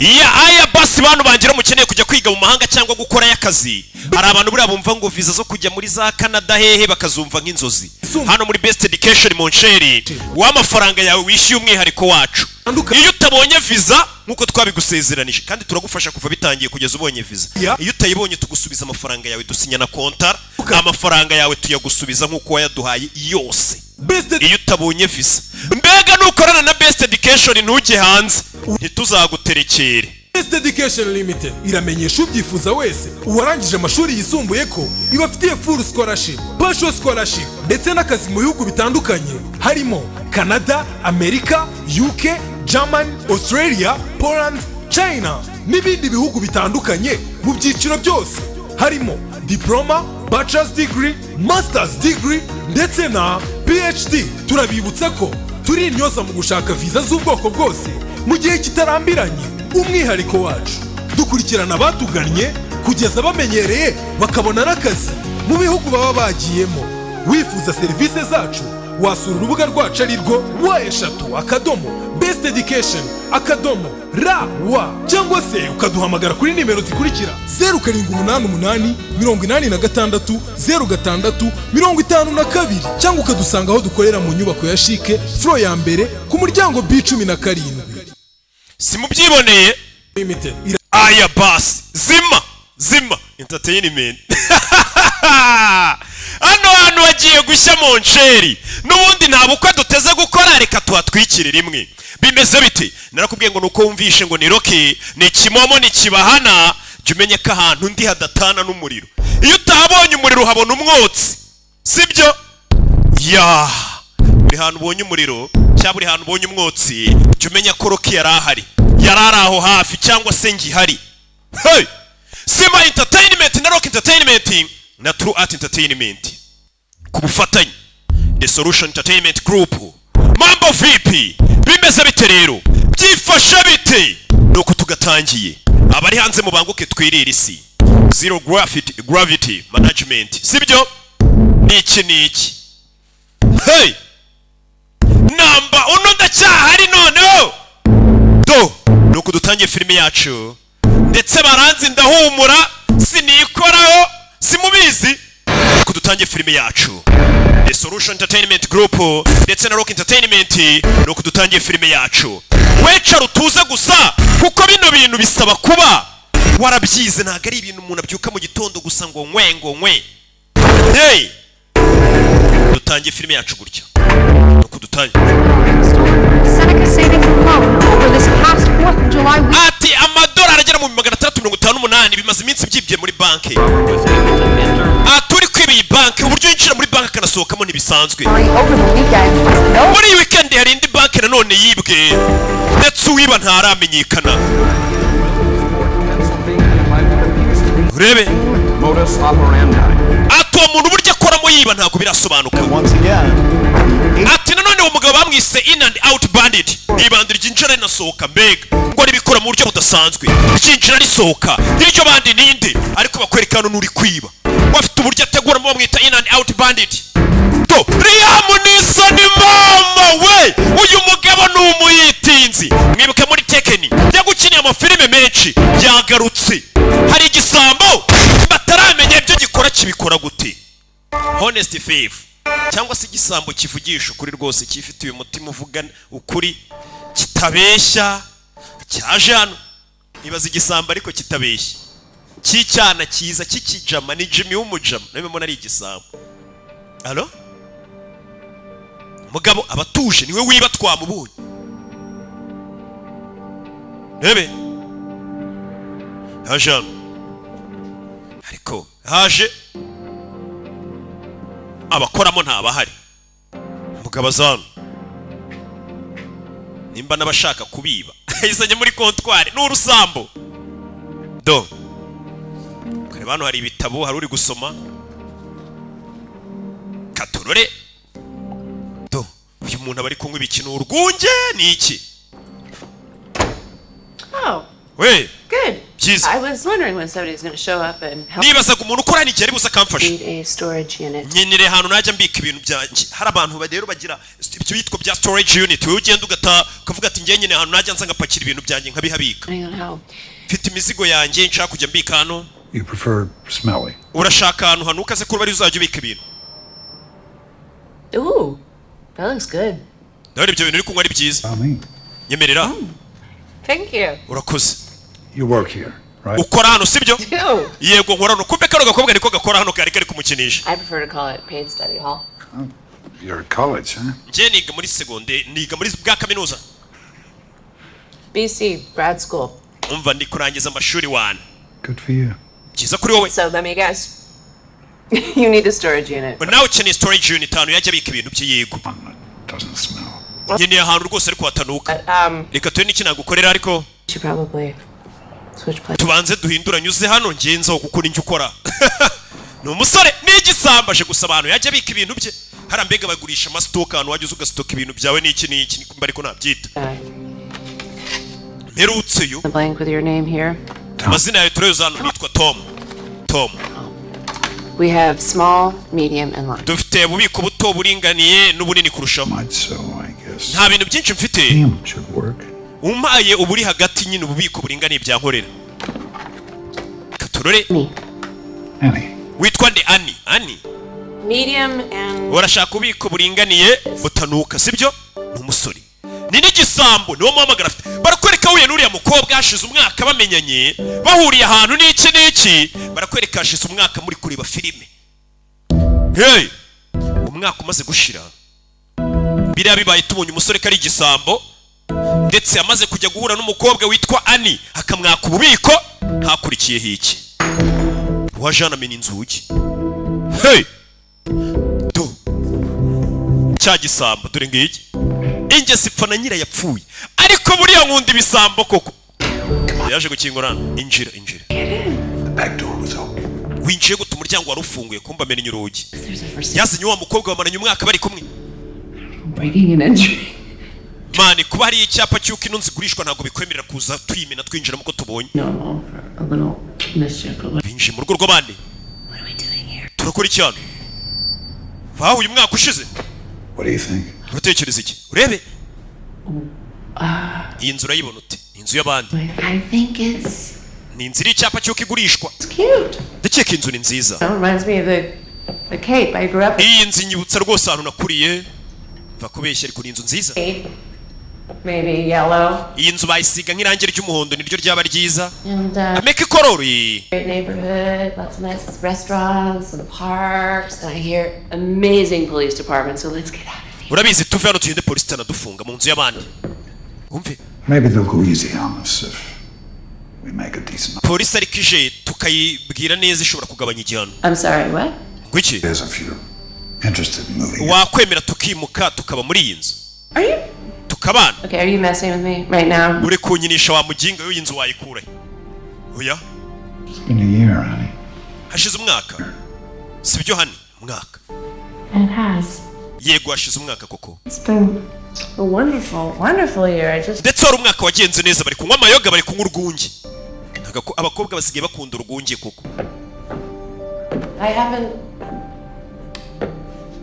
Ya aya basi, bantu bangira mukeneye kujya kwiga mu mahanga cyangwa gukorayo akazi. Hari abantu buriya bumva ngo viza zo kujya muri za Canada hehe bakazumva nk'inzozi. Hano muri Best Education, mon cher, w'amafaranga yawe wishyuye umwihariko wacu, iyo utabonye viza nk'uko twabigusezeranije, kandi turagufasha kuva bitangiye kugeza ubonye viza. Iyo utayibonye, tugusubiza amafaranga yawe. Dusinya na kontara, amafaranga yawe tuyagusubiza nk'uko wayaduhaye yose. Iyo utabonye visa, mbega nukorana na Best Education ntujye hanze, ntituzaguterekere. Best Education Limited iramenyesha ubyifuza wese, uwarangije amashuri yisumbuye, ko ibafitiye full scholarship, partial scholarship ndetse n'akazi mu bihugu bitandukanye harimo Canada, Amerika, UK, Germany, Australia, Poland, China n'ibindi bihugu bitandukanye mu byiciro byose harimo diploma, bachelor's degree, master's degree ndetse na PhD. Turabibutsa ko turi intyoza mu gushaka viza z'ubwoko bwose mu gihe kitarambiranye. Umwihariko wacu, dukurikirana abatugannye kugeza bamenyereye, bakabona n'akazi mu bihugu baba bagiyemo. Wifuza serivisi zacu, wasura urubuga rwacu ari rwo w,.besteducation.rw, cyangwa se ukaduhamagara kuri nimero zikurikira: 0788 86 06 52, cyangwa ukadusanga aho dukorera mu nyubako ya CHIC, floor ya mbere, ku muryango B17. Si mubyiboneye? Limited. Aya basi, Zima Zima Entertainment, hano hantu hagiye gushya, mon cher. N'ubundi nta bukwe duteze gukora, reka tuhatwikire rimwe. Bimeze bite? Narakubwiye ngo nuko wumvishe ngo ni Rocky, ni kimomo, ni kibahana, jya umenye ko ahantu undi hadatana n'umuriro. Iyo utahabonye umuriro uhabona umwotsi, sibyo? Ya buri hantu ubonye umuriro cyangwa buri hantu ubonye umwotsi, jya umenya ko Rocky yari ahari, yari ari aho hafi cyangwa se ngihari. Hey! Sima Entertainment na Rock Entertainment na True Art Entertainment ku bufatanye The Solution Entertainment Group. Mambo vipi? Bimeze bite rero? Byifashe bite? Nuko tugatangiye. Abari hanze mubanguke twirire isi. Zero Gravity, Gravity Management, sibyo? Niki niki? Hey, namba uno ndacyahari. Noneho do nuko dutangiye filime yacu, ndetse baranzi ndahumura, sinikoraho, simubizi. Nuko dutangiye filime yacu, The Solution Entertainment Group ndetse na Rock Entertainment. Nuko dutangiye filime yacu. Wecara utuze gusa, kuko bino bintu bisaba kuba warabyize, ntabwo ari ibintu umuntu abyuka mu gitondo gusa ngo nkwe ngo nkwe. Hey, dutangiye filime yacu gutya, nuko dutangiye. Seneca Savings and Loan over this past 4th of July week. Ati amadolari agera mu 658 bimaze iminsi byibye muri banki. Ati uri kwiba iyi banki, uburyo yinjira muri banki akanasohokamo ntibisanzwe. Over the weekend. No Muri iyi weekend hari indi banki nanone yibwe, ndetse uwiba ntaramenyekana. Urebe. Modus operandi. Ati uwo muntu uburyo akoramo yiba ntabwo birasobanuka. Once again, Ati nanone uwo mugabo bamwise in and out bandit, ibandi ryinjira rinasohoka, mbega ngo ribikora mu buryo budasanzwe, ryinjira risohoka. Iryo bandi ninde? Ariko bakwereka hano n'uri kwiba bafite uburyo ateguramo, bamwita in and out bandit. Do Liam Neeson, mama we! Uyu mugabo ni umuyitinzi, mwibuke muri Taken, yagukiniye amafilime menshi. Yagarutse, hari igisambo bataramenya ibyo gikora, kibikora gute. Honest thief, cyangwa se igisambo kivugisha ukuri rwose, cyifitiye umutima uvuga ukuri, kitabeshya, cyaje hano. Ibaza igisambo ariko kitabeshya, cy'icyana cyiza cy'ikijama. Ni Jimmy w'umujama, nawe mbona ari igisambo. Alo, mugabo aba atuje, niwe wiba, twamubonye. Rebe, haje hano, ariko haje abakoramo ntabahari. Mugabo aza hano, nimba n'abashaka kubiba ayizanye muri comptoir, ni urusambo. Do kareba hano, hari ibitabo, hari uri gusoma katorore. Do uyu muntu aba ari kunywa ibiki? Ni urwunge? Ni iki? Oh, We. Good. Byiza. I was wondering when somebody was going to show up and help Nibazaga umuntu ukora hano igihe ari buze akamfasha. need a storage unit. Nkenere ahantu najya mbika ibintu byanjye. Hari abantu rero bagira ibyo bitwa bya storage unit. Wowe ugenda ugata ukavuga ati: "Njye nyine ahantu najya nza ngapakira ibintu byanjye nkabihabika." Depending on how Mfite imizigo yanjye nshaka kujya mbika hano. You prefer smelly. Urashaka ahantu hanuka se kuba ari uzajya ubika ibintu? Ooh, that looks good. Ndabona ibyo bintu uri kunywa ari byiza. I Nyemerera. Thank you. Urakoze. You work here, right? Ukora hano, sibyo? Do. Yego, nkora hano. Kumbe kano gakobwa niko gakora hano, kari kari kumukinisha. I prefer to call it paid study hall. You're at college, huh? Njye niga muri segonde, niga muri bwa kaminuza. BC, grad school. Umva, ndi kurangiza amashuri wana. Good for you. Byiza kuri wowe. So let me guess. You need a storage unit. Nawe ukeneye storage unit, ahantu yajya abika ibintu bye. Yego, nkeneye ahantu rwose ariko hatanuka. Reka tube n'iki nagukorera ariko. Should probably switch places. Tubanze duhinduranye, uze hano ngenzaho kuko ninjye ukora. Ni umusore n'igisambo, aje gusa abantu yajya abika ibintu bye hariya. Mbega bagurisha amasitoka, ahantu wajya uza ugasitoka ibintu byawe n'iki n'iki, nimba ariko nabyita mperutseyo. The blank with your name here. Amazina yawe turayoza hano. Nitwa Tom, Tom. We have small, medium, and large. Dufite ububiko buto, buringaniye n'ubunini kurushaho. Nta bintu byinshi mfite. Should work. Umpaye uburi hagati nyine, ububiko buringaniye byankorera. Katurore. Annie. Witwa nde? Ani, Ani. Medium and Urashaka ububiko buringaniye butanuka, sibyo? Ni umusore, ni n'igisambo, niwo muhamagara afite. Barakwereka huye n'uriya mukobwa hashize umwaka bamenyanye, bahuriye ahantu n'iki n'iki. Barakwereka hashize umwaka muri kureba filime. Hey, umwaka umaze gushira biriya bibaye, tubonye umusore ko ari igisambo, ndetse amaze kujya guhura n'umukobwa witwa Ani akamwaka ububiko. Hakurikiyeho iki? Uwaje hano amena inzugi. Hey, do cya gisambo dore ngiki. Ingesi ipfa na nyirayo yapfuye, ariko buriya nkunda ibisambo koko. Yaje gukingura hano. Injira, injira. Winjiye gute? Umuryango wari ufunguye. Kumba amennye urugi, yazanye wa mukobwa bamaranye umwaka bari kumwe. Breaking and entering. Man, kuba hari icyapa cy'uko ino nzu igurishwa ntabwo bikwemerera kuza tuyimena twinjiramo uko tubonye. Normal for a little mischief, but what Binjiye mu rugo rw'abandi. Turakora iki hano? Bahuye umwaka ushize. What do you think? Uratekereza iki? Urebe iyi nzu, urayibona ute? Ni inzu y'abandi. I think it's Ni inzu iriho icyapa cy'uko igurishwa. Cute. Ndakeka inzu ni nziza. That reminds me of the Cape. I grew up in Iyi nzu inyibutsa rwose ahantu nakuriye. Va kubeshya, ariko ni inzu nziza. Maybe yellow. Iyi nzu bayisiga nk'irangi ry'umuhondo, niryo ryaba ryiza. And Ameka ikorori. great neighborhood, lots of nice restaurants and parks, and I hear amazing police department. So let's get out. Urabizi, tuve hano tugende, polisi itanadufunga mu nzu y'abandi. Wumve. Maybe they'll go easy on us if we make a decent. Polisi ariko ije tukayibwira neza ishobora kugabanya igihano. I'm sorry, what? Ngo iki? Is if you're interested in moving. Wakwemera tukimuka tukaba muri iyi nzu? Are you? Tukabana. Okay, are you messing with me right now? Uri kunyinisha wa muginga? W'iyi nzu wayikura he? Oya. It's been a year, honey. Hashize umwaka, sibyo? Hani, umwaka. It has. Yego, hashize umwaka koko. It's been a wonderful, wonderful year. I just Ndetse wari umwaka wagenze neza. Bari kunywa amayoga, bari kunywa urwunge. Abakobwa basigaye bakunda urwunge koko. I haven't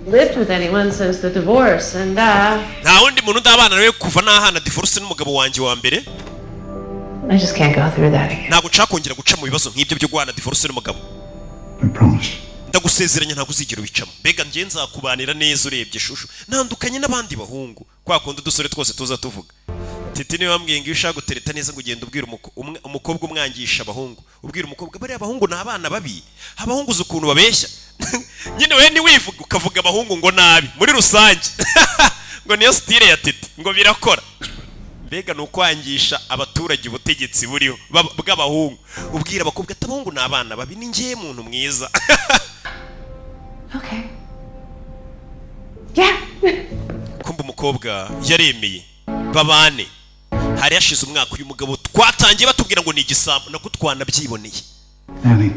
lived with anyone since the divorce, and Nta wundi muntu ndabana nawe kuva nahana divorce n'umugabo wanjye wa mbere. I just can't go through that again. Ntabwo nshaka kongera guca mu bibazo nk'ibyo byo guhana divorce n'umugabo. I promise. Ndagusezeranya, ntabwo uzigera ubicamo. Mbega njye nzakubanira neza. Urebye shushu, ntandukanye n'abandi bahungu, kwa kundi udusore twose tuza tuvuga. Titi niwe wambwiye ngo iyo ushaka gutereta neza ngo ugenda ubwira umukobwa, umwangisha abahungu, ubwira umukobwa: "Bariya abahungu ni abana babi, abahungu uzi ukuntu babeshya." Nyine we ntiwivuge, ukavuga abahungu ngo nabi muri rusange, ngo niyo style ya Titi, ngo birakora. Mbega ni ukwangisha abaturage ubutegetsi buriho bw'abahungu, ubwira abakobwa ati: "Abahungu ni abana babi, ni njye muntu mwiza." Okay. Yeah. Kumva umukobwa yaremeye babane. Hari hashize umwaka. Uyu mugabo twatangiye batubwira ngo ni igisambo, nako twanabyiboneye. Annie,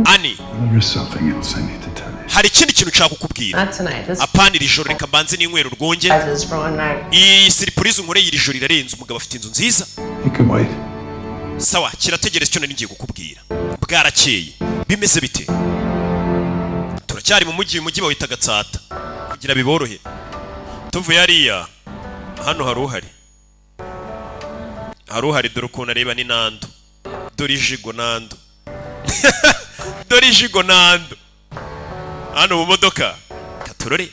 Ani. there's something else I need to tell you. Hari ikindi kintu nshaka kukubwira. Not tonight. This Apana iri joro, reka mbanze n'inywero urwunge. is for one night. Iyi surprise unkoreye iri joro irarenze. Umugabo afite inzu nziza. You can wait. Sawa, kirategereza icyo nari ngiye kukubwira. Bwarakeye, bimeze bite? Turacyari mu mujyi. Uyu mujyi bawita Gatsata kugira biborohe. Tuvuye hariya, hano hari uhari, hari uhari. Dore ukuntu areba, ni Nando. Dore ijigo Nando, dore ijigo Nando. Hano mu modoka katurore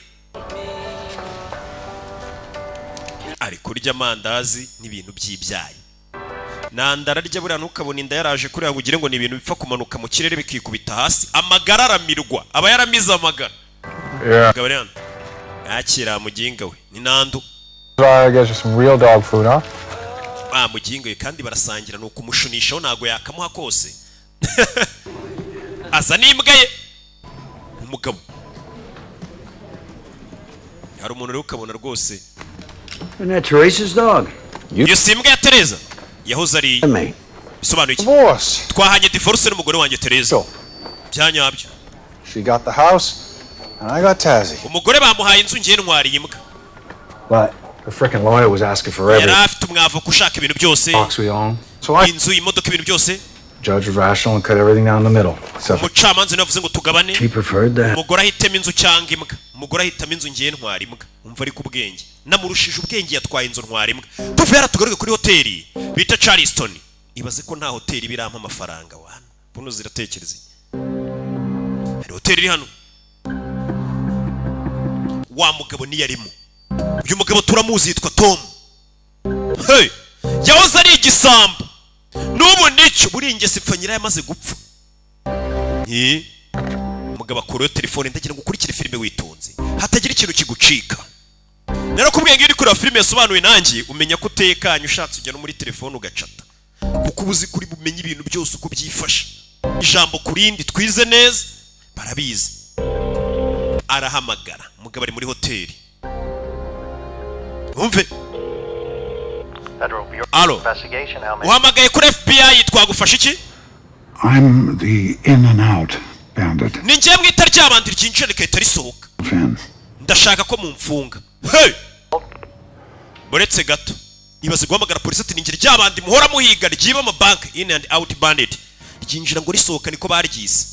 ari kurya amandazi n'ibintu by'ibyayi. Nanda ararya. Buriya ntukabona inda yaraje kuriya ngo ugire ngo ni ibintu bipfa kumanuka mu kirere bikikubita hasi. Amagara aramirwa, aba yaramize amagara. Mugabo ari hano yakira muginga we, ni Nando. I guess you some real dog food, huh? Ah, muginga we, kandi barasangira, ni ukumushunishaho, ntago yakamuha kose. Aza n'imbwa ye. Umugabo, hari umuntu rero ukabona rwose. Isn't that Teresa's dog? Iyo si imbwa ya Tereza yahoze ari? Me. Bisobanuye iki? Divorce. Twahanye divorce n'umugore wanjye Tereza byanyabyo. She got the house, and I got Tazzy. Umugore bamuhaye inzu, ngiye ntwariye imbwa. But the frickin' lawyer was asking for Yari every afite umwavoka ushaka ibintu byose, box we own. So I inzu, imodoka, ibintu byose. Judge was rational and cut everything down the middle. Except for Umucamanza niwe wavuze ngo tugabane. she preferred that. Umugore ahitemo inzu cyangwa imbwa. Umugore ahitamo inzu, ngiye ntwara imbwa. Umva, ariko ubwenge, namurushije ubwenge, yatwaye inzu, ntwara imbwa. Tuvuye hariya tugaruke kuri hoteli bita Charleston. Ibaze ko nta hoteli birampa amafaranga wana. Buno ziratekereza iki? Hari hoteli iri hano, wa mugabo niyo arimo. Uyu mugabo turamuzi, yitwa Tom. Hey! Yahoze ari igisambo, n'ubu nicyo. Buriya ingeso ipfa nyirayo amaze gupfa. Nti umugabo akurayo telefone. Ndagira ngo ukurikire filime witonze, hatagira ikintu kigucika. Narakubwiye ngo iyo uri kureba filime yasobanuwe nanjye, umenya ko utekanye. Ushatse ujya no muri telefone ugacata, kuko uba uzi kuri bumenye ibintu byose uko byifashe, ijambo ku rindi. Twize neza, barabizi. Arahamagara. Umugabo ari muri hoteli, wumve. Federal Bureau Alo. of Investigation. How may Uhamagaye kuri FBI, twagufasha iki? I'm the in and out bandit, Ni njye mwita ryabandi ryinjira rigahita risohoka. Finn. Ndashaka ko mumfunga. Hey! Buretse gato. Ibaze guhamagara polisi ati: "Ninjye ryabandi muhora muhiga ryiba amabanki, in and out bandit." Ryinjira ngo risohoka, niko baryise.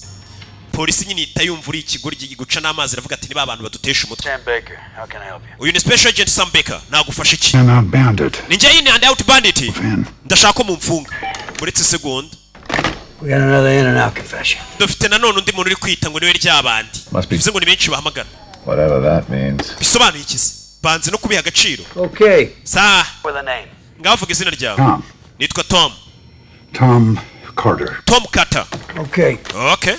Polisi nyine ihita yumva uri ikigoryi, guca n'amazi, iravuga ati: "Niba abantu badutesha umutwe." Sam Baker, how can I help you? Uyu ni Special Agent Sam Baker, nagufasha iki? In and out bandit, Ni njye in and out bandit. Finn. Ndashaka ko mumfunga. Muretse segonda. We got another in and out confession. Dufite nanone undi muntu uri kwita ngo niwe ryabandi. Must be- Bivuze ngo ni benshi bahamagara. Whatever that means. Bisobanuye iki se? Banze no kubiha agaciro. Okay. Sa With a name. ngaho vuga izina ryawe. Tom. Nitwa Tom. Tom Carter. Tom Carter. Okay. Okay,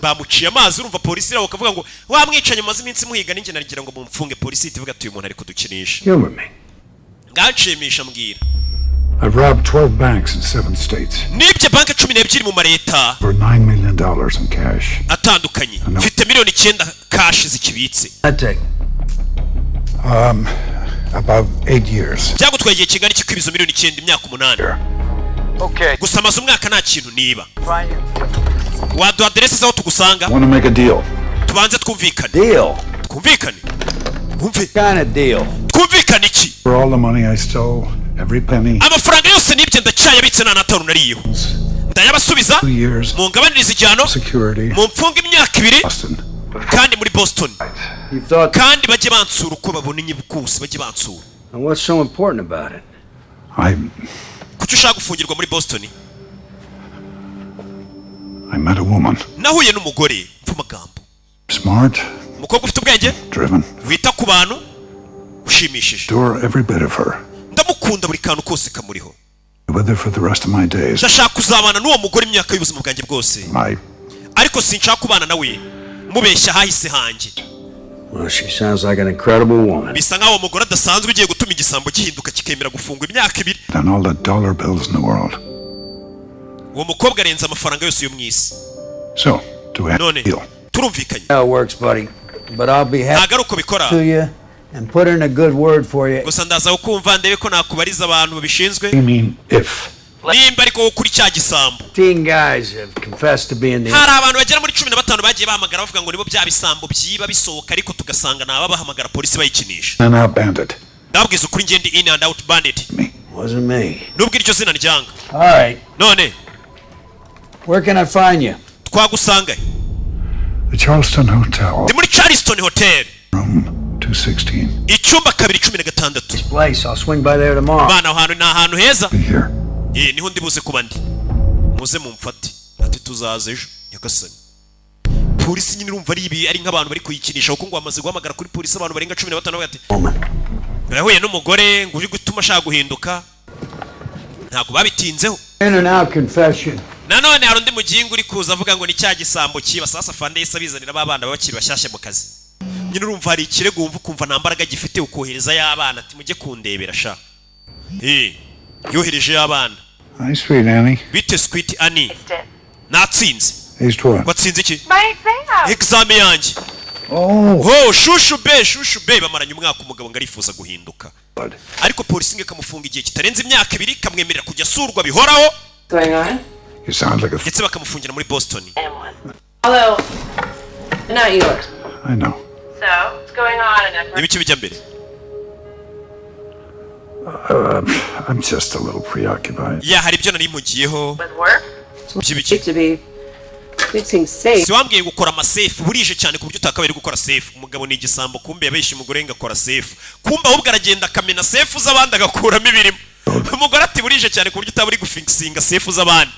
bamuciye amazi. Urumva polisi iraho ukavuga ngo wamwicanye, mumaze iminsi muhiga, ninjye nagira ngo mumfunge. Polisi ihita ivuga ati: "Uyu muntu ari kudukinisha." Humor me. Nganshimisha, mbwira. I've robbed 12 banks in seven states Nibye banki 12 mu mareta for $9 million in cash. atandukanye. Mfite miliyoni 9 cash zikibitse. I take. About 8 years. Byagutwaye igihe kingana iki kwiba izo miliyoni 9? Imyaka 8. Okay. Gusa amaze umwaka nta kintu niba. Find you. Waduha aderesi z'aho tugusanga? Want to make a deal? Tubanze twumvikane. Deal. Twumvikane, wumve. Kind of deal. Twumvikane iki? For all the money I stole, every penny. Amafaranga yose nibye ndacyayabitse, nta n'atanu nariyeho. Ndayabasubiza. 2 years. Mungabanirize igihano. Security. Mumfunge imyaka 2. Boston. Kandi muri Boston. You thought. Kandi bajye bansura uko babona inyibukuse, bajye bansura. And what's so important about it? I Kuki ushaka gufungirwa muri Boston? I met a woman. Nahuye n'umugore, mva amagambo. Smart, Umukobwa ufite ubwenge, driven. wita ku bantu, ushimishije. Adore every bit of her. Ndamukunda, buri kantu kose kamuriho. With her for the rest of my days. Ndashaka kuzabana n'uwo mugore imyaka y'ubuzima bwanjye bwose. My Ariko sinshaka kubana nawe mubeshya hahise hanjye. Well, she sounds like an incredible woman. Bisa nk'aho uwo mugore adasanzwe, ugiye gutuma igisambo gihinduka kikemera gufungwa imyaka 2. Than all the dollar bills in the world. Uwo mukobwa arenze amafaranga yose yo mu isi. So, do we have a None deal? turumvikanye? How it works, buddy. But I'll be happy Ntabwo ari uko bikora. to you and put in a good word for you. Gusa ndaza kukumva, ndebe ko nakubariza abantu babishinzwe. You mean if? Nimba ariko kuri cya gisambo. 15 guys have confessed to being the Hari abantu bagera muri 15 bagiye bahamagara bavuga ngo nibo bya bisambo byiba bisohoka, ariko tugasanga ni ababahamagara polisi bayikinisha. In and out bandit. Ndababwiza ukuri, ngende In and Out Bandit. Wasn't me. Nubwo iryo zina ryanga. All right. None Where can I find you? twagusanga? The Charleston Hotel, Ndi muri Charleston Hotel, room 216. icyumba 216. Place. I'll swing by there tomorrow. Bana, aho hantu ni ahantu heza. Eh, niho ndi buze kuba ndi, muze mumfate. Ati tuzaza ejo. Nyagasani, polisi nyine urumva ari ibi, ari nk'abantu bari kuyikinisha, kuko ngo bamaze guhamagara kuri polisi abantu barenga 15, bavuga ati yahuye n'umugore ngo uri gutuma ashaka guhinduka. Ntabwo babitinzeho. In and out confession. Nanone hari undi mugingo uri kuza avuga ngo ni cya gisambo kiba. Sasa fande yahise abizanira ba bana bakiri bashyashya mu kazi. Nyine urumva hari ikirego wumva ukumva nta mbaraga gifite, ukohereza y'abana ati mujye kundebera sha. Eh, yohereje y'abana. Hi, sweet Annie. Bite, sweet Annie? Natsinze. Aced what? Watsinze iki? My exam. Exam yanjye. Oh. Oh, shushu be, shushu be, bamaranye umwaka. Umugabo ngo arifuza guhinduka, ariko polisi ngo ikamufunga igihe kitarenze imyaka 2, ikamwemerera kujya asurwa bihoraho. Going on? You sound like a. Ndetse bakamufungira muri Boston. Although, not yours. I know. So, what's going on? And Ibiki bijya mbere? I'm just a little preoccupied. Ya, hari ibyo nari mpugiyeho. With work? By'ibiki? To be fixing safe. Si wambwiye gukora amasafe? Burije cyane ku buryo utakabaye uri gukora safe. Umugabo ni igisambo, kumbe yabeshye umugore ngo akora safe, kumbe ahubwo aragenda akamena safe z'abandi agakuramo ibirimo. Umugore ati burije cyane ku buryo utaba uri gufikisinga safe z'abandi.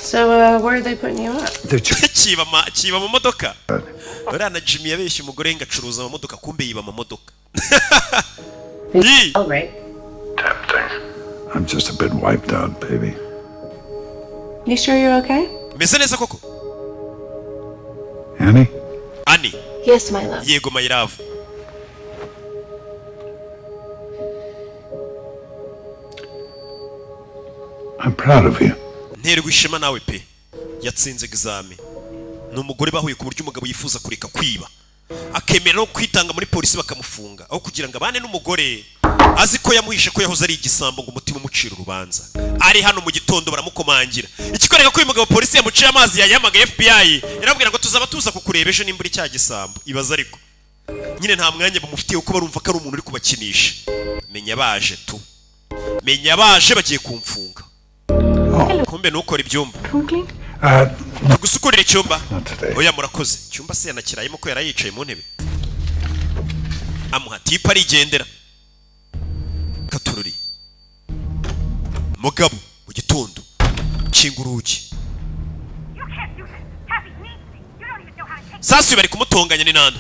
So, where are they putting you up? Kiba mu modoka. Uriya na Jimmy yabeshye umugore ngo acuruza amamodoka, kumbe yiba amamodoka. Oh, right. I'm just a bit wiped out, baby. You sure you're okay? Meze neza koko? Annie? Annie? Yes, my love. Yego, my love. I'm proud of you. Nterwa ishema nawe pe. Yatsinze examen. Ni umugore bahuye ku buryo umugabo yifuza kureka kwiba, akemera no kwitanga muri polisi bakamufunga, aho kugira ngo abane n'umugore azi ko yamuhishe ko yahoze ari igisambo, ngo umutima umucira urubanza. Ari hano mu gitondo baramukomangira, ikikwereka ko uyu mugabo polisi yamuciye amazi. Yayihamagaye FBI, irabwira ngo tuzaba tuza kukureba ejo nimba uri cya gisambo. Ibaza, ariko nyine nta mwanya bamufitiye kuko barumva ko ari umuntu uri kubakinisha. Menya baje tu, menya baje bagiye kumfunga, kumbe ntukore ibyumba. Gusukurira icyumba? Oya, murakoze. Icyumba se yanakirayemo ko yari yicaye mu ntebe? Amuha tip arigendera. Katururi mugabo mu gitondo kinga urugi. Sasa bari kumutonganya ni nande?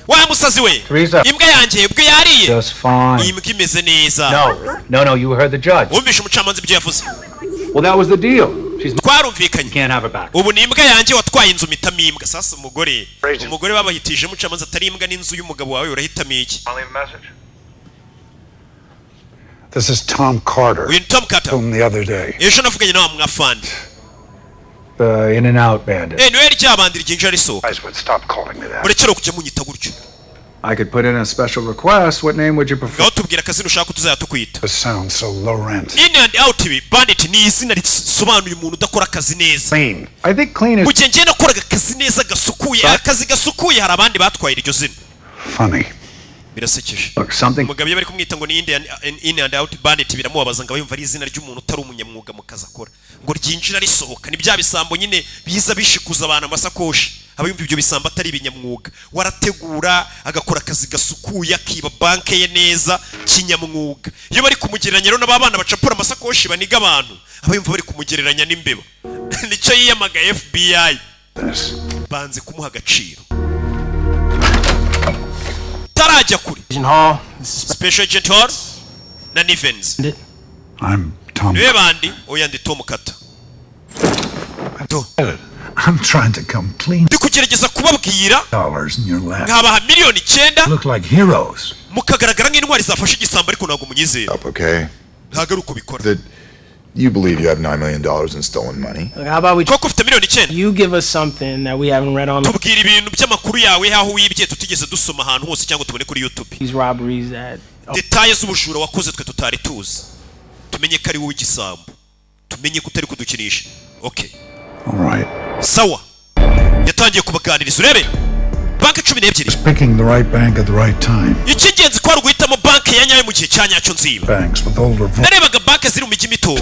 Wa musazi we! Teresa. Imbwa yanjye ubwo yariye? Just fine. Iyi mbwa imeze neza. No, no, no, you heard the judge. Wumvishe umucamanza ibyo yavuze. Well, that was the deal. She's Twarumvikanye. Can't have her back. Ubu ni imbwa yanjye, watwaye inzu mpitamo imbwa. Sasa umugore babahitije, umucamanza atari imbwa n'inzu y'umugabo wawe, urahitamo iki? I'll leave a message. This is Tom Carter. Uyu ni Tom Carter. Whom the other day. Ejo navuganye nawe mwafandi. The in and out bandit. Eh, niwe ryabandi ryinjira risohoka. Guys would stop calling me that. Murekere kujya munyita gutyo. I could put in a special request. What name would you prefer? Ngaho tubwira akazina ushaka ko tuzajya tukwita. It sounds so low rent. In and Out ibi Bandit ni izina risobanuye umuntu udakora akazi neza. Clean. I think clean is Mu gihe njye nakoraga akazi neza gasukuye, akazi gasukuye, hari abandi batwaye iryo zina. Funny. Birasekeje. Look, something Umugabo iyo bari kumwita ngo ni In and Out Bandit biramubabaza, ngo aba yumva ari izina ry'umuntu utari umunyamwuga mu kazi akora, ngo ryinjira risohoka. Ni bya bisambo nyine biza bishikuza abantu amasakoshi, aba yumva ibyo bisambo atari ibinyamwuga. Warategura agakora akazi gasukuye, akiba banke ye neza kinyamwuga. Iyo bari kumugereranya rero n'aba bana bacapura amasakoshi baniga abantu, aba yumva bari kumugereranya n'imbeba. Nicyo yiyamagaye FBI, banze kumuha agaciro tarajya kure. Agent Hall, this is Special Agent Hall na Nivens. I'm Tom. Niwe bandi. Oya, ndi Tom Carter. I'm trying to come clean. Ndi kugerageza kubabwira. Dollars in your lap. Nkabaha miliyoni 9. Look like heroes. Mukagaragara nk'intwari zafashe igisambo, ariko ntabwo munyizera. Okay? Ntabwo ari uko bikora. That you believe you have $9 million in stolen money. Look, how about we Koko ufite miliyoni 9? You give us something that we haven't read on Tubwira ibintu by'amakuru yawe, aho wibye, tutigeze dusoma ahantu hose cyangwa tubone kuri YouTube. these robberies that Détails z'ubujura wakoze twe tutari tuzi, tumenye ko ari wowe igisambo, tumenye ko utari kudukinisha. Okay. All right. Sawa, yatangiye kubaganiriza. Urebe banki 12. Picking the right bank at the right time. Icy'ingenzi ko ari uguhitamo banki. Banki ya nyayo mu gihe cya nyacyo nziba. Banks with older vaults. Narebaga banki ziri mu mijyi mito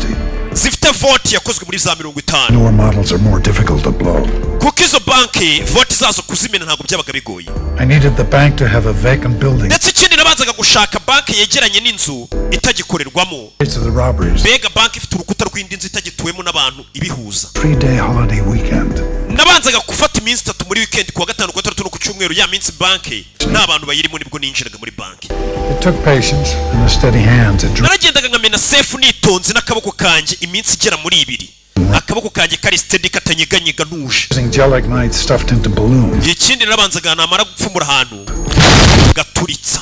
zifite vault yakozwe muri za 50. Newer models are more difficult to blow. Kuko izo banki vault zazo kuzimena ntabwo byabaga bigoye. I needed the bank to have a vacant building. Ndetse ikindi, nabanzaga gushaka banki yegeranye n'inzu itagikorerwamo. Dates of the robberies. Mbega banki ifite urukuta rw'indi nzu itagituwemo n'abantu ibihuza. 3-day holiday weekend. Nabanzaga gufata iminsi 3 muri weekend, kuwa gatanu, kuwa gatandatu no ku cyumweru. Ya minsi banki nta bantu bayirimo, nibwo ninjiraga muri banki. It took patience and a steady hand to Naragendaga nkamena safe nitonze n'akaboko kanjye iminsi igera muri 2, akaboko kanjye kari steady, katanyeganyega, ntuje. Using gelignite stuffed into balloons. Ikindi narabanzaga namara gupfumura ahantu gaturitsa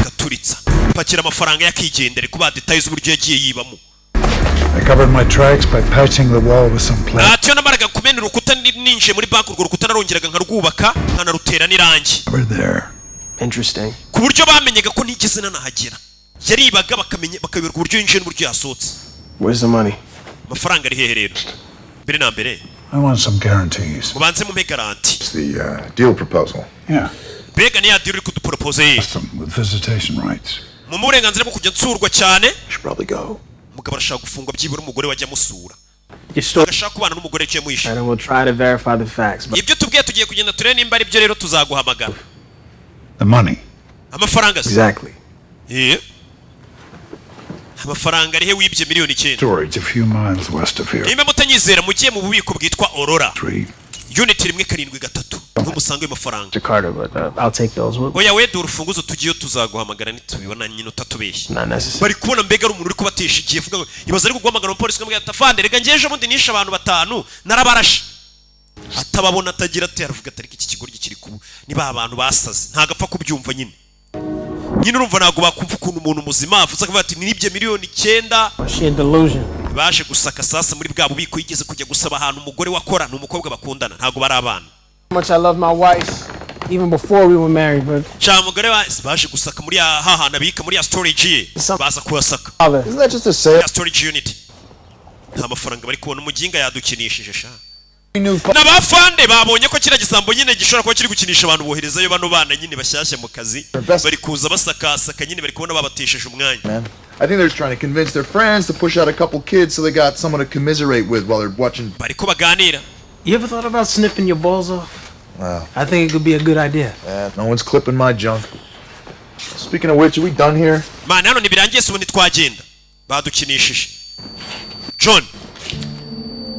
gaturitsa, pakira amafaranga yakigendere kuba détails z'uburyo yagiye yibamo. I covered my tracks by patching the wall with some plastic. Ati iyo namaraga kumena urukuta ninjiye muri banki, urwo rukuta narongeraga nkarwubaka, nkanarutera n'irangi. There. Interesting. Ku buryo bamenyaga ko ntigeze nanahagera. Yaribaga bakamenya, bakayoberwa uburyo yinjiye n'uburyo yasohotse. Where's the money? Amafaranga ari hehe rero mbere na mbere? I want some guarantees. Mubanze mumpe garantie. It's the deal proposal. Yeah. Mbega ni ya deal uri kuduporopoze ye? With visitation rights. Mu burenganzira bwo kujya nsurwa cyane. Should probably go. Umugabo arashaka gufungwa, byibura umugore wajya amusura. Your story. Agashaka kubana n'umugore icyo yamuhishe. And we'll try to verify the facts. But Ibyo tubwiye, tugiye kugenda turebe nimba ari byo, rero tuzaguhamagara. The money. Amafaranga se? Exactly. Eh. Amafaranga arihe wibye miliyoni 9? Storage a few miles west of here. Nimba mutanyizera, mugiye mu bubiko bwitwa Aurora. Three. Unit 173, ntumusanga ayo mafaranga. Jakarta, but I'll take those. What? Oya, we dore urufunguzo, tugiyeyo, tuzaguhamagara nitubibona nyine utatubeshye. Not necessary. Bari kubona mbega ari umuntu uri kubatesha igihe, avuga ngo ibaze ari kuguhamagara umupolisi ukamubwira ati: "Afande, reka njye ejo bundi nishe abantu batanu narabarashe," atababona, atagira ati, aravuga ati: "Ariko iki kigoryi kiri kubu niba abantu basaze." Ntabwo apfa kubyumva nyine. Nyine urumva ntabwo bakumva ukuntu umuntu muzima avuze akavuga ati: "Nibye miliyoni 9." She a delusion. Baje gusaka sasa muri bwa bubiko yigeze kujya gusaba ahantu umugore wakora. Ni umukobwa bakundana, ntabwo bari abana. How much I love my wife, even before we were married, but Cya mugore wa baje gusaka muri ya hahantu abika, muri ya storage ye, baza kuhasaka. Father. Isn't that just a sale? Ya storage unit nta mafaranga bari kubona. Umuginga yadukinishije sha. N'abafande babonye ko kiriya gisambo nyine gishobora kuba kiri gukinisha abantu, boherezayo bano bana nyine bashyashya mu kazi, bari kuza basakasaka nyine, bari kubona babatesheje umwanya. Man, I think they're just trying to convince their friends to push out a couple kids so they got someone to commiserate with while they're watching. Bari ko baganira. You ever thought about snipping your balls off? Wow. I think it could be a good idea. Yeah, no one's clipping my junk. Speaking of which, are we done here? Man, hano ntibirangiye se? Ubundi twagenda, badukinishije. John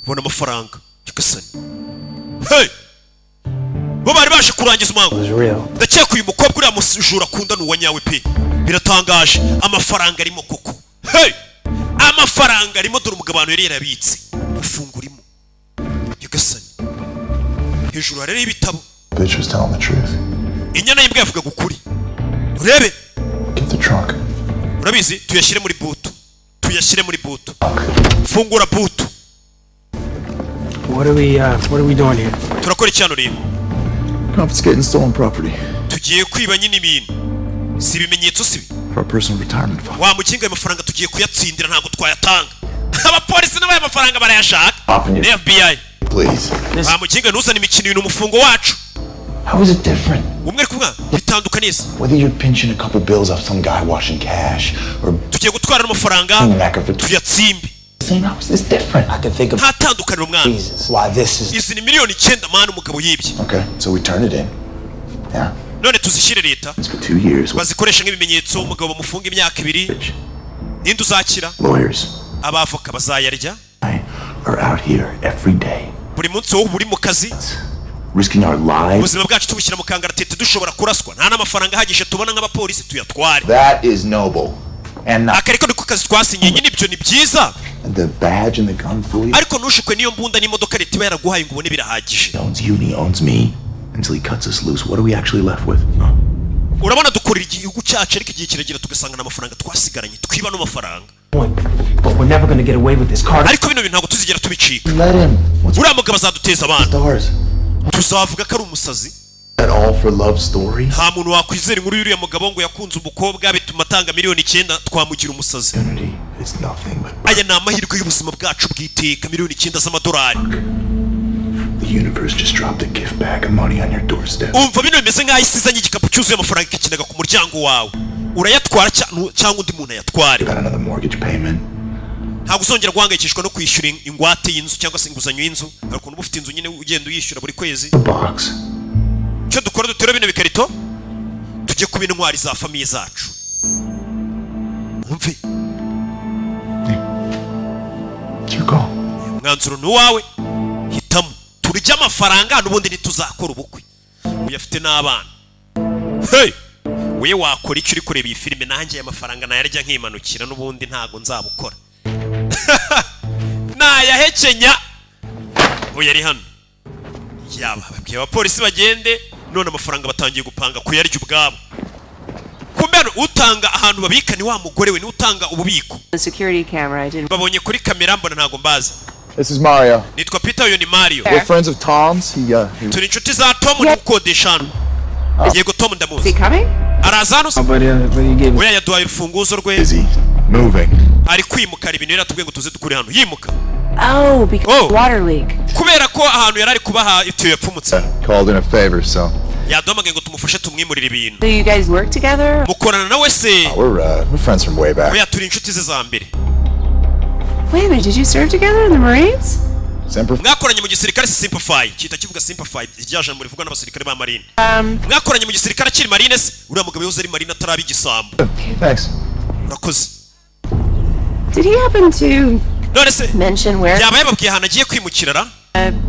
bona amafaranga, nyagasani. Hey, bo bari baje kurangiza umuhango. Ndakeka uyu mukobwa uriya mujura akunda ni uwa nyawe pe. Biratangaje, amafaranga arimo koko. Hey, amafaranga arimo. Dore umugabo ahantu yari yarabitse ufungura urimo, nyagasani. Hejuru hariho ibitabo. Bitch was telling the truth. Inyana y'imbwa yavugaga ukuri, urebe. Get the trunk. Urabizi, tuyashyire muri boot, tuyashyire muri boot. Fungura boot. What are we doing here? Turakora iki hano rero? Confiscating stolen property Tugiye kwiba nyine ibintu, si ibimenyetso si for our personal retirement fund. Wa mukinga, ayo mafaranga tugiye kuyatsindira, ntabwo twayatanga. Abapolisi nabo aya mafaranga barayashaka, ni FBI. Please. Wa mukinga, ntuzane imikino, ibintu umufungo wacu. How is it different? Umwe ari kuvuga bitandukaniye. Whether you're pinching a couple bills off some guy washing cash or Tugiye gutwara n'amafaranga tuyatsimbe. saying, how is this different? I can think of Nta tandukaniro, mwana. reasons why this is. Izi ni miliyoni 9, man, umugabo yibye. Okay, so we turn it in. Yeah. None tuzishyire leta. It's for 2 years. Bazikoresha nk'ibimenyetso, umugabo bamufunga imyaka 2. Ninde uzakira? Lawyers Abavoka bazayarya. are out here every day, Buri munsi wowe uba uri mu kazi, risking our lives. ubuzima bwacu tubushyira mu kangaratete, dushobora kuraswa, nta n'amafaranga ahagije tubona nk'abapolisi, tuyatware. That is noble. And not Aka ariko niko kazi twasinye nyine, ibyo ni byiza. the badge and the gun fool you. Ariko ntushukwe n'iyo mbunda n'imodoka leta iba yaraguhaye ngo ubone birahagije. Owns you and he owns me until he cuts us loose. What are we actually left with? Urabona dukorera igihugu cyacu, ariko igihe kiragera tugasanga nta mafaranga twasigaranye, twiba n'amafaranga. But we're never gonna get away with this, Carter. Ariko bino bintu ntabwo tuzigera tubicika. Let him. Uriya mugabo azaduteza abantu, tuzavuga ko ari umusazi. That all for love story? Nta muntu wakwizera inkuru y'uriya mugabo ngo yakunze umukobwa bituma atanga miliyoni 9, twamugira umusazi. It's nothing but Aya ni amahirwe y'ubuzima bwacu bw'iteka, miliyoni 9 z'amadolari. the universe just dropped a gift bag of money on your doorstep. Umva, bino bimeze nk'aho isi izanye igikapu cyuzuye amafaranga ikikinaga ku muryango wawe. Urayatwara cyangwa undi muntu ayatware. Got another mortgage payment. Ntabwo uzongera guhangayikishwa no kwishyura ingwate y'inzu cyangwa se inguzanyo y'inzu. Hari ukuntu uba ufite inzu nyine, ugenda uyishyura buri kwezi. The box. Icyo dukora, dutere bino bikarito, tujye kuba intwari za famille zacu. Umve. It's your call. Umwanzuro ni uwawe, hitamo. Turye amafaranga, n'ubundi ntituzakora ubukwe, uyafite n'abana. Hey! We wakora icyo uri kureba iyi filime? Nanjye aya mafaranga nayarya nkimanukira, n'ubundi ntago nzabukora, nayahekenya. Uyu ari hano, yaba babwiye abapolisi bagende, none amafaranga batangiye gupanga kuyarya ubwabo. Kumbe hano utanga ahantu babika ni wa mugore we, niwe utanga ububiko. The security camera, I didn't. Babonye kuri kamera, mbona ntago mbazi. This is Mario. Nitwa Peter, uyu ni Mario. We're friends of Tom's. He Turi inshuti za Tom, ni ukodesha hano. Yego, Tom ndamuzi. Is he coming? Araza hano se? But he gave Oya, yaduhaye urufunguzo rwe. Busy moving. Ari kwimukara ibintu, yari atubwiye ngo tuze dukure hano yimuka. Oh, because Oh. water leak. Kubera ko ahantu yari ari kubaha itiyo yapfumutse. Called in a favor, so Yaduhamagaye ngo tumufashe tumwimurire ibintu. So you guys work together? Mukorana nawe se? We're friends from way back. Oya, turi inshuti ze za mbere. Wait a minute, did you serve together in the Marines? Semper. Mwakoranye mu gisirikare se? Simplify kita kivuga simplify, rya jambo rivugwa n'abasirikare ba marine. Mwakoranye mu gisirikare akiri marine se? Uriya mugabo yahoze ari marine ataraba igisambo. Thanks. Urakoze. Did he happen to None se mention where yaba yababwiye ahantu agiye kwimukira ra?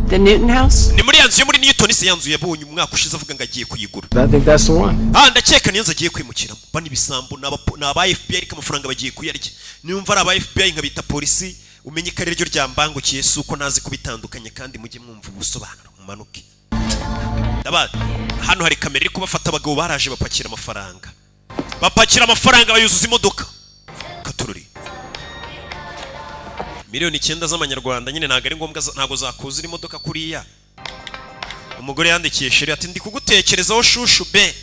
The Newton house? Ni muri ya nzu yo muri Newton se, ya nzu yabonye umwaka ushize avuga ngo agiye kuyigura? I think that's the one. Ah, ndakeka niyo nzu agiye kwimukiramo. Bano ibisambo ni aba FBI, ariko amafaranga bagiye kuyarya. Niba ari aba FBI nkabita polisi, umenye ko ari ryo ryambangukiye, si uko ntazi kubitandukanya. Kandi mujye mwumva ubusobanuro mumanuke. Ndaba hano hari kamera iri kubafata. Abagabo baraje bapakira amafaranga, bapakira amafaranga bayuzuza imodoka. Katururi 9 miliyoni z'amanyarwanda nyine ntabwo ari ngombwa, ntabwo zakuzura imodoka kuriya. Umugore yandikiye chéri ati: "Ndi kugutekerezaho chouchou be."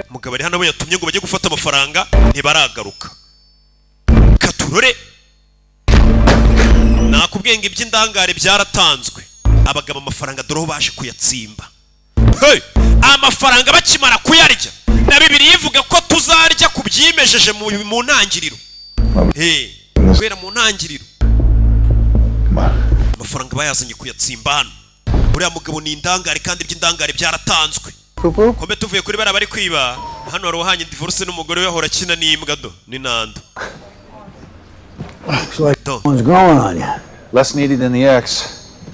Umugabo ari hano, we yatumye ngo bajye gufata amafaranga, ntibaragaruka. Katurore, nakubwiye ngo iby'indangare byaratanzwe. Abagabo amafaranga dore aho baje kuyatsimba. Hey! Amafaranga bakimara kuyarya, na Bibiliya ivuga ko tuzarya ku byimejeje mu ntangiriro. Hey, guhera mu ntangiriro amafaranga bayazanye kuyatsimba hano. Uriya mugabo ni indangare, kandi iby'indangare byaratanzwe. Kome tuvuye kuri bariya bari kwiba, hano hari uwahanye divorce n'umugore we, ahora akina n'imbwa do ni nando. Looks like one's growing on you. Less needy than the ex.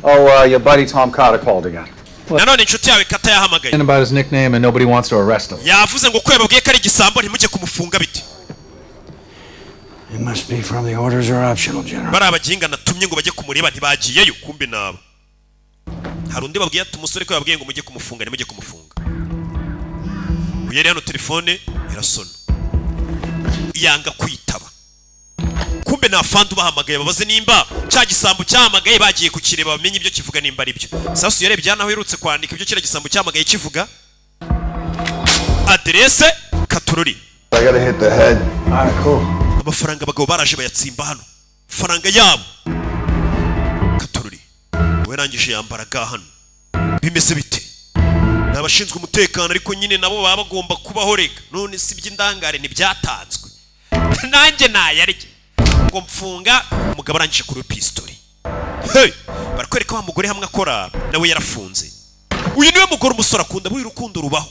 Oh, your buddy Tom Carter called again. Nanone inshuti yawe Kata yahamagaye. And about his nickname, and nobody wants to arrest him. Yavuze ngo ko yababwiye ko ari igisambo, ntimujye kumufunga bite. It must be from the orders are optional, General. Bari abaginga natumye ngo bajye kumureba, ntibagiyeyo. Kumbe nabo hari undi babwiye ati umusore ko yababwiye ngo mujye kumufunga, ntimujye kumufunga. Uyu yari hano, telefone irasona yanga kwitaba. Kumbe nta fandi ubahamagaye babaze nimba cya gisambo cyahamagaye bagiye kukireba, bamenye ibyo kivuga nimba ari byo. Sasu yarebye hano aho uherutse kwandika ibyo kiriya gisambo cyahamagaye kivuga, aderese katururi. I gotta hit the head. All right, cool. Amafaranga abagabo baraje bayatsimba hano, amafaranga yabo katururi. We yarangije yambara ga hano. Bimeze bite? Ni abashinzwe umutekano, ariko nyine nabo baba bagomba kubaho rega. None si iby'indangare ntibyatanzwe, nanjye nayarya ngo mfunga. Umugabo arangije kuri pistori. Hey! Barakwereka wa mugore hamwe akora, nawe yarafunze. Uyu niwe mugore umusore akunda. Buriya urukundo rubaho,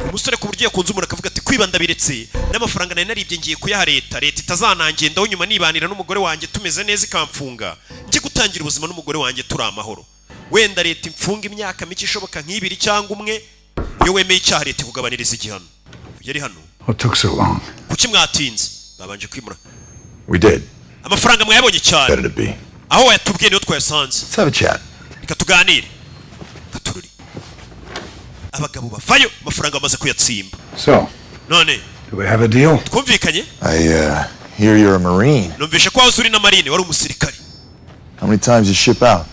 umusore ku buryo yakunze umuntu akavuga ati: "Kwiba ndabiretse, n'amafaranga nari naribye ngiye kuyaha leta, leta itazanangendaho nyuma, nibanira n'umugore wanjye tumeze neza ikamfunga, njye gutangira ubuzima n'umugore wanjye turi amahoro. Wenda leta imfunga imyaka mike ishoboka nk'ibiri cyangwa umwe." Iyo wemeye icyaha, leta ikugabaniriza igihano. Yari hano. What took so long? Kuki mwatinze? Babanje kwimura. We did. Amafaranga mwayabonye cyane. Better to be. Aho wayatubwiye niho twayasanze. Let's have a chat. Reka tuganire. Katururi, abagabo bavayo, amafaranga bamaze kuyatsimba. So, None do we have a deal? twumvikanye? I hear you're a Marine. Numvishe ko wahoze uri na marine, wari umusirikare. How many times you ship out?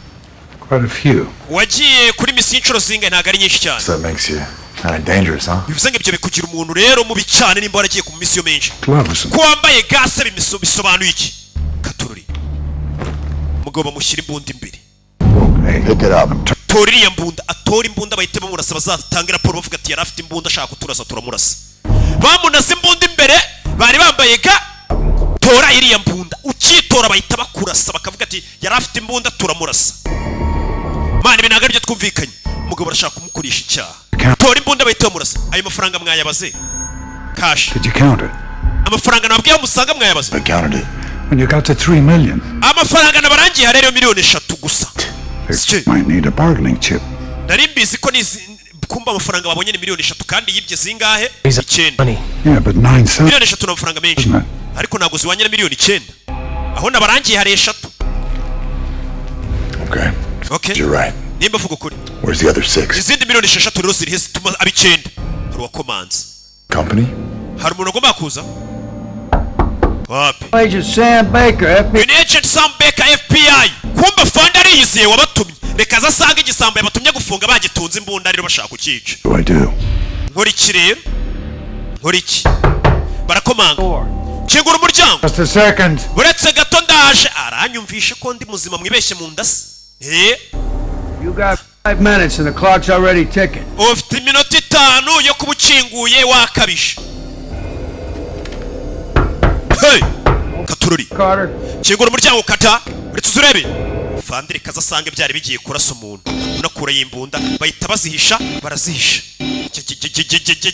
Quite a few. Wagiye kuri misiyo inshuro zingahe? Ntabwo ari nyinshi cyane. So that makes you kind of dangerous, huh? Bivuze ngo ibyo bikugira umuntu rero mubi cyane nimba waragiye ku misiyo menshi. Gloves. Ko wambaye gase bisobanuye iki? Katururi, umugabo bamushyira imbunda imbere. Hey, Pick it up. Tora iriya mbunda, atora imbunda, bahite bamurasa. Bazatanga raporo bavuga ati: "Yari afite imbunda ashaka kuturasa, turamurasa." Bamunase imbunda imbere, bari bambaye ga. Tora iriya mbunda, ukitora bahita bakurasa, bakavuga ati: "Yari afite imbunda, turamurasa." Mana, ibi ntabwo aribyo twumvikanye. Umugabo arashaka kumukoresha icyaha. Tora imbunda bahita bamurasa. Ayo mafaranga mwayabaze cash? Did you count it? Amafaranga nabwiye aho musanga mwayabaze? I counted it. When you got to 3 million, Amafaranga nabarangiye rero 3 miliyoni gusa. they might need a bargaining chip. Nari mbizi ko nizi kumba amafaranga babonye ni 3 miliyoni, kandi yibye zingahe? 9. Yeah, but 9,000. 3 miliyoni ni amafaranga menshi, ariko ntabwo ziwanye na 9 miliyoni. Aho nabarangiye hari 3. Okay. Okay. You're right. Nimba avuga ukuri. Where's the other 6? Izindi 6 miliyoni rero ziri he zituma aba 9? Hari uwakomanze. Company? Hari umuntu agomba kuza wapi? Agent Sam Baker, FBI. Uyu ni Agent Sam Baker, FBI. Kumba fanda ariyiziye wabatumye. Reka aza asanga igisambo yabatumye gufunga bagitunze imbunda, rero bashaka kucyica. What do I do? Nkora iki rero? Nkora iki? Barakomanga, kingura umuryango. Just a second. Uretse gato, ndaje. Aranyumvishe ko ndi muzima, mwibeshye mu nda se? Eh. You got 5 minutes and the clock's already ticking. Ufite iminota 5 yo kuba ukinguye, wakabije. Hey! Katururi. Carter. Kingura umuryango, kata uretse uzurebe. Fandire kaza asanga byari bigiye kurasa umuntu, unakurayo imbunda, bahita bazihisha, barazihisha.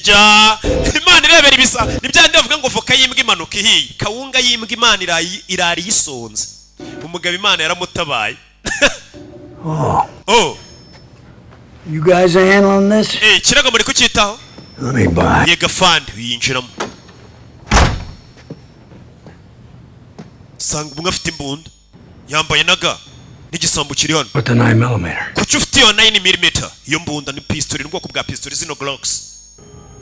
Jya, Imana irebera ibisa ni bya bindi bavuga ngo voka y'imbwa imanuka ihiye, kawunga y'imbwa Imana irari yisonze. Umugabo Imana yaramutabaye. Oh. Oh. You guys are handling this? Eh, ikirago muri kucyitaho? Let me buy. Yega fandi yinjiramo, sanga umwe afite imbunda, yambaye na ga, n'igisambo kiri hano. With the 9 millimeter. Kuki ufite iyo 9 mm? Iyo mbunda ni pistori, ni ubwoko bwa pistori zino Glocks,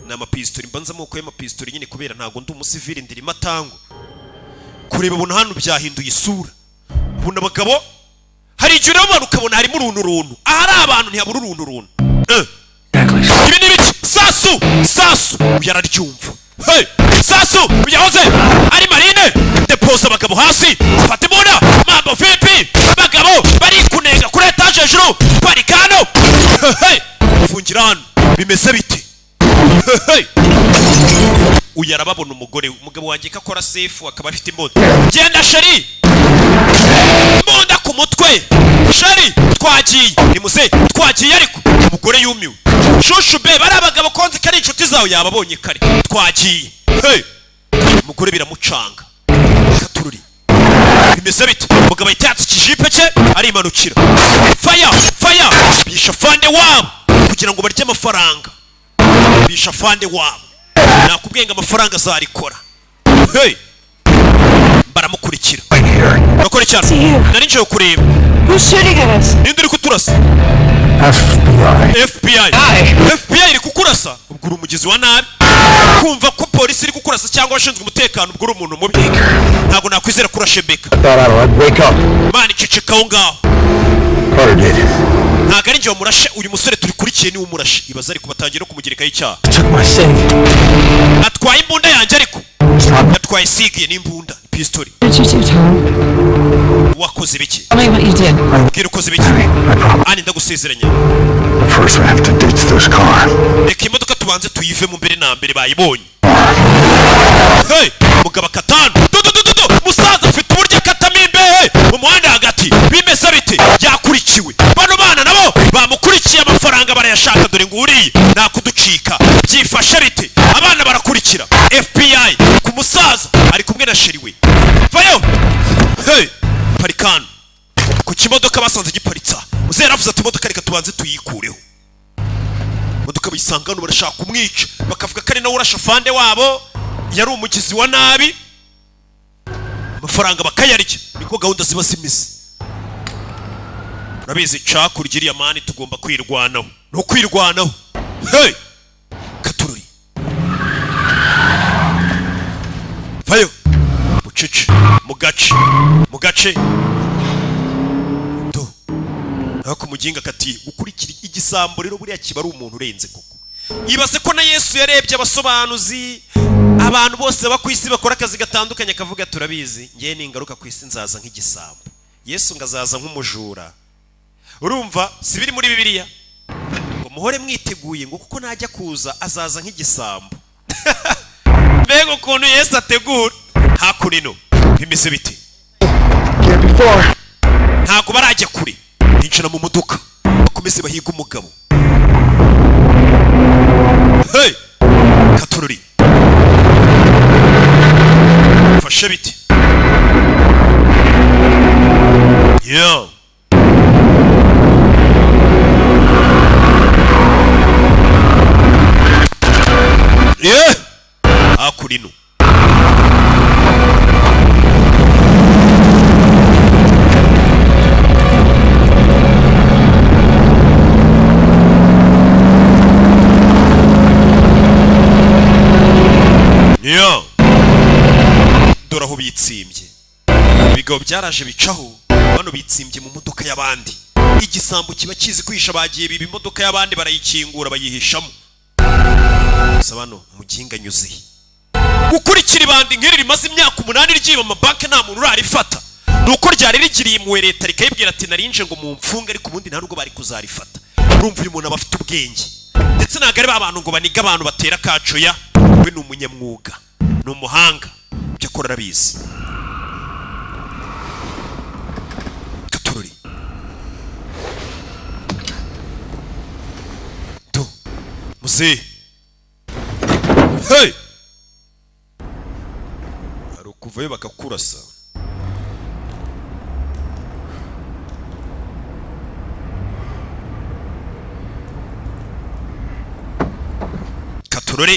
ni amapistori. Mbanza amoko y'amapistori nyine, kubera ntabwo ndi umusivili, ndirimo atango kureba. Ubona hano byahinduye isura, ubona abagabo. Hari igihe ureba abantu ukabona harimo uruntu runtu, ahari abantu ntihabura uruntu runtu. Eh. Ibi ni ibiki? Sasu, sasu! Uyu araryumva. Hey! Sasu yahoze ari marine depoza abagabo hasi, fata imbunda. Mambo vipi? Abagabo bari kunenga kuri etaje hejuru, parika hano. Hey! Fungira hano, bimeze bite? Hey! Uyu arababona, umugore we. Umugabo wanjye ko akora sefu akaba afite imbunda. Genda chérie, imbunda ku mutwe. Chérie, twagiye, ni muze twagiye. Ariko umugore yumiwe. Chouchou be, bari abagabo konzi ko ari inshuti zawe, yababonye kare. Twagiye. Hey! Umugore biramucanga. Katururi, bimeze bite? Umugabo ahita yatsa ikijipe cye, arimanukira. Fire, fire! Bisha fande wabo kugira ngo barye amafaranga. Bisha fande wabo, nakubwiye ngo amafaranga azarikora. Hey! Baramukurikira. Urakora cyane, nari nje kureba. Who's shooting at us? Ninde uri kuturasa? FBI. FBI. FBI iri kukurasa? Ubwo uri umugizi wa nabi. Kumva ko polisi iri kukurasa cyangwa abashinzwe umutekano, ubwo uri umuntu mubi. Ntabwo nakwizera kurashe Beka. Thought I'd wake up. Mana, iceceka aho ngaho. Carter did. Ntabwo ari njye wamurashe, uyu musore turikurikiye niwe umurashe. Ibaze, ariko batangiye no kumugerekaho icyaha. Took my safe. Atwaye imbunda yanjye, ariko yatwaye sigiye n'imbunda pistori. What did you do, Tom? Wakoze ibiki? Tell me what you did. Bwira ukoze ibiki ani, ndagusezeranya. But first we have to ditch this car. Reka imodoka tubanze tuyivemo mbere na mbere, bayibonye. Hey, mugabo akatanu du du du du du. Musaza afite uburyo akatamo imbehe mu muhanda hagati. Bimeze bite? Yakurikiwe. Bano bana nabo bamukurikiye, amafaranga barayashaka. Dore ngo uriye nakuducika. Byifashe bite? Abana barakurikira FBI ku musaza, ari kumwe na chérie we. Vayo. Hey, parikano ku kimodoka basanze giparitsa. Muzehe yaravuze ati: "Imodoka reka tubanze tuyikureho." Imodoka bayisanga hano, barashaka kumwica, bakavuga ko ari nawe urashe afande wabo, yari umugizi wa nabi, amafaranga bakayarya. Niko gahunda ziba zimeze, urabizi. Cakurya iriya mani, tugomba kwirwanaho, ni ukwirwanaho. Hey, katururi, vayo bucece mu gace, mu gace do. Ariko umuginga kati gukurikira igisambo rero buriya kiba ari umuntu urenze koko. Ibaze ko na Yesu yarebye abasobanuzi, abantu bose baba ku isi bakora akazi gatandukanye, akavuga: "Turabizi, ngewe ningaruka ku isi nzaza nk'igisambo." Yesu ngo azaza nk'umujura. Urumva si biri muri Bibiliya ngo muhore mwiteguye, ngo kuko najya kuza azaza nk'igisambo. Mbega ukuntu Yesu ategura! Hakuno bimeze bite? Ntabwo barajya kure, binjira mu modoka, bakomeze bahiga umugabo. Hey! Katururi fashe bite? Yeah. Yeah! Hakurino Yeah. Dore aho bitsimbye, ibigabo byaraje bicaho. Bano bitsimbye mu modoka y'abandi. Igisambo kiba kizi kwihisha. Bagiye biba imodoka y'abandi, barayikingura, bayihishamo. Gusa bano muginga nyuze gukurikira ibandi nk'iri rimaze imyaka 8 ryiba amabanki, nta muntu urarifata. Ni uko ryari rigiriye impuhwe leta, rikayibwira ati: "Narinje ngo mumfunge," ariko ubundi nta nubwo bari kuzarifata. Urumva uyu muntu aba afite ubwenge, ndetse ntabwo ari ba bantu ngo baniga abantu batera kacoya. We ni umunyamwuga, ni umuhanga, ibyo akora arabizi. Katururi do muzehe. Hey! Hari ukuvayo bakakurasa. Katurore.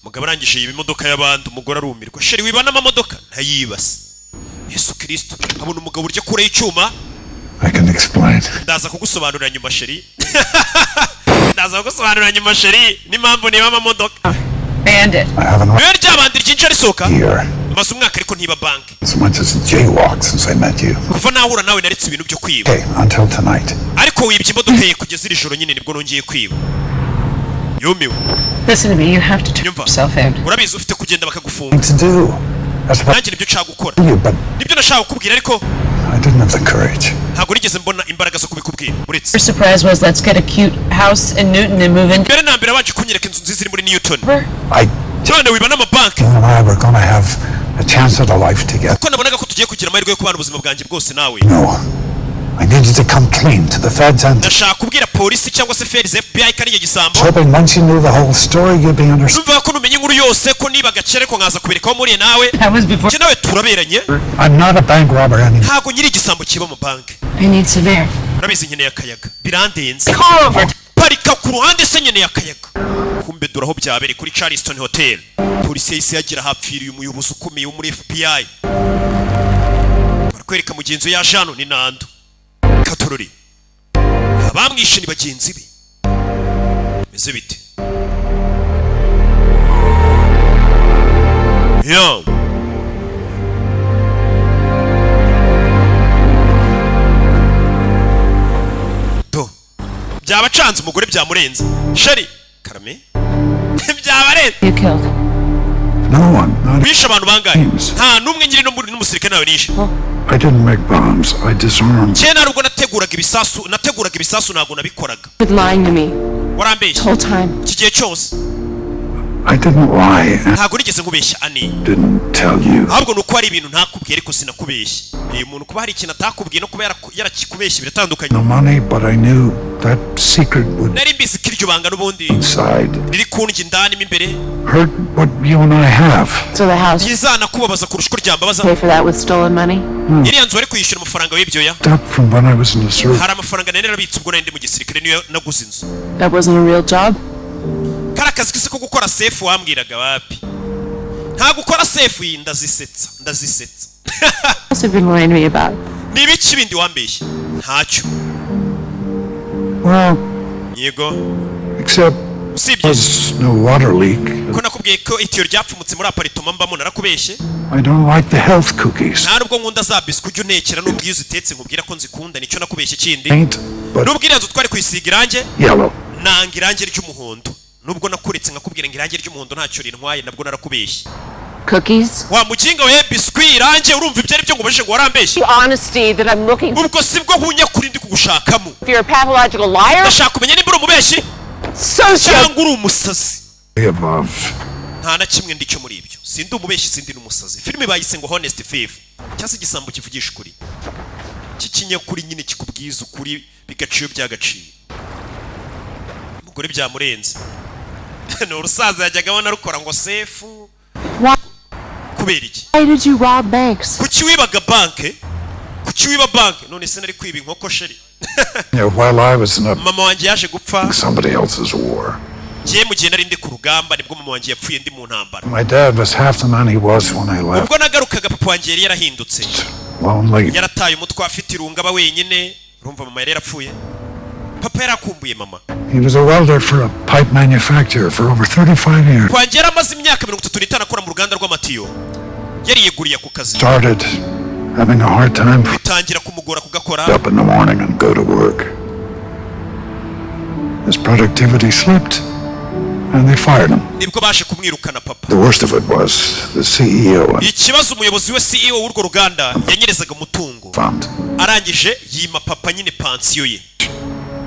Mugabo arangije yiba imodoka y'abandi, umugore arumirwa. "Chéri, wiba n'amamodoka?" "Ntayibase." Yesu Kirisito! Abona umugabo urya kure y'icyuma. I can explain. Ndaza kugusobanurira nyuma, chéri. Ndaza kugusobanurira nyuma, chéri, n'impamvu niba amamodoka. Bandit. I haven't Niyo ryabandi ryinshi risohoka. here Maze umwaka ariko ntiba banki. so much as a jaywalk since I met you. Kuva nahura nawe naretse ibintu byo kwiba. Okay, until tonight. Ariko wibye imodoka ye kugeza iri joro nyine, nibwo nongeye kwiba. Yumiwe. Listen to me, you have to turn yourself in. Urabizi ufite kugenda bakagufunga. To do. That's what Nanjye nibyo nshaka gukora. you, but Nibyo nashaka kukubwira, ariko I didn't have the courage. ntabwo nigeze mbona imbaraga zo kubikubwira uretse. First surprise was, let's get a cute house in Newton and move in. Mbere na mbere wabanje kunyereka inzu nziza iri muri Newton. I None wiba n'amabanki. You and I were gonna have a chance at a life together. Kuko nabonaga ko tugiye kugira amahirwe yo kubana ubuzima bwanjye bwose nawe. No. I needed to come clean to the feds and Ndashaka kubwira polisi cyangwa se feds, FBI, ko ari igisambo. hoping once you knew the whole story, you'd be understood. Numva ko numenya inkuru yose ko niba gakere, ariko nkaza kubereka aho muriye nawe. Njye nawe turaberanye. I'm not a bank robber anymore. Ntabwo nyiri igisambo kiba mu banki. I need some air. Urabizi nkeneye akayaga, birandenze. Car over. Parika ku ruhande se, nkeneye akayaga. Kumbe dore aho byabereye kuri Charleston Hotel, polisi yahise yagira hapfiriye umuyobozi ukomeye wo muri FBI. Barakwereka mugenzi we yaje hano, ni Nando Katorori. Abamwishe ni bagenzi be. Meze bite yo? Do byabacanze, umugore byamurenze. Chéri, karame, byabarenze. You killed. No one. Not Wishe abantu bangahe? Nta n'umwe nyiri no muri n'umusirikare nawe nishe. I didn't make bombs. I disarmed. Njye ntabwo nateguraga ibisasu, nateguraga ibisasu ntabwo nabikoraga. Been lying to me Warambeshye this whole time. iki gihe cyose. I didn't lie and Ntabwo nigeze nkubeshya, Ani. didn't tell you. Ahubwo ni uko hari ibintu ntakubwiye, ariko sinakubeshye. Uyu muntu kuba hari ikintu atakubwiye no kuba yarakikubeshye biratandukanye. No money, but I knew that secret would Nari mbizi ko iryo banga n'ubundi inside riri kundya indani mo imbere. hurt what you and I have. So the house Rizanakubabaza kurusha uko ryambabaza. pay for that with stolen money? Iriya nzu wari kuyishyura amafaranga w'ibyo ya. Up from when I was in the service. Hari amafaranga nari narabitse ubwo nari ndi mu gisirikare, niyo naguze inzu. That wasn't a real job? Kari akazi kese ko gukora safe wambwiraga, wapi? Nta gukora safe iyi, ndazisetsa, ndazisetsa. What else have you been lying to me about? Ni ibiki bindi wambeshye? Ntacyo. Well, Yego. except Usibye there was no water leak. ko nakubwiye. Nakubwiye ko itiyo ryapfumutse muri apartment mbamo, narakubeshye. I don't like the health cookies. Nta nubwo nkunda za biscuit ujya untekera, n'ubwo iyo uzitetse nkubwira ko nzikunda, nicyo nakubeshye kindi. Paint, but Nubwo iriya nzu twari kuyisiga irangi yellow. Nanga irangi ry'umuhondo, nubwo nakuretse nkakubwira ngo irangi ry'umuhondo ntacyo rintwaye, nabwo narakubeshye. Cookies? Wa muginga we, biscuit, irangi, urumva ibyo ari byo ngo ubajije ngo warambeshye? The honesty that I'm looking Ubwo si bwo bunyakuri ndi kugushakamo. If you're a pathological liar, Ndashaka kumenya nimba uri umubeshyi social cyangwa uri umusazi. The above. Nta na kimwe ndicyo muri ibyo, sindi umubeshyi, sindi n'umusazi. Filime bayise ngo Honest Thief, cyangwa se igisambo kivugisha ukuri, cy'ikinyakuri nyine, kikubwiza ukuri bigaciye byagaciye. Umugore byamurenze, ni urusaza yajyaga abona rukora ngo sefu. Kubera iki? Why did you rob banks? Kuki wibaga banke? Kuki wiba banke? None se nari kwiba inkoko, chérie? While I was in a Mama wanjye yaje gupfa somebody else's war. ngiye mu gihe nari ndi ku rugamba, nibwo mama wanjye yapfuye ndi mu ntambara. My dad was half the man he was when I left. Ubwo nagarukaga, papa wanjye yari yarahindutse, Lonely. yarataye umutwe, afite irungu, aba wenyine. Urumva mama yari yarapfuye, papa yarakumbuye mama. He was a welder for a pipe manufacturer for over 35 years. Wanjye yari amaze imyaka 35 akora mu ruganda rw'amatiyo, yariyeguriye ako kazi. Started having a hard time Bitangira kumugora kugakora. up in the morning and go to work. His productivity slipped, and they fired him. Nibwo baje kumwirukana papa. The worst of it was the CEO and Ikibazo, umuyobozi we, CEO w'urwo ruganda, yanyerezaga umutungo. fund. Arangije yima papa nyine pansiyo ye,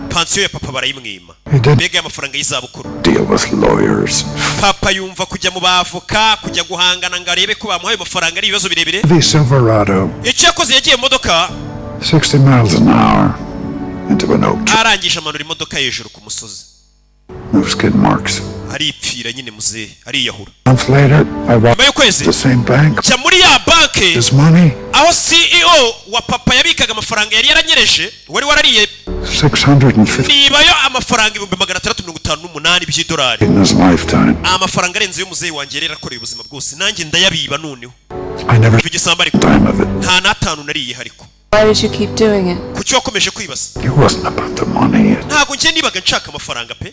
pansiyo ya papa barayimwima. He did Mbega y'amafaranga y'izabukuru. deal with lawyers. Papa yumva kujya mu bavoka, kujya guhangana ngo arebe ko bamuhaye amafaranga ari ibibazo birebire. The Silverado, Icyo yakoze, yagiye mu modoka, 60 miles an hour, into an oak tree. arangije amanura imodoka hejuru ku musozi. No skid marks. Aripfira nyine muzehe, ariyahura. A month later, I Nyuma robbed y'ukwezi the same bank. njya muri ya banki His money, aho CEO wa papa yabikaga amafaranga yari yaranyereje, wari warariye. 650 Nibayo amafaranga 658,000 by'idolari. in his lifetime. Amafaranga arenze y'umuzehe wanjye yari yarakoreye ubuzima bwose, nanjye ndayabiba noneho. I never Igisambo ariko. dime of it. Nta n'atanu nariye ariko. Why did you keep doing it? Kuki wakomeje kwibasa? It wasn't about the money. It Ntabwo njye nibaga nshaka amafaranga pe.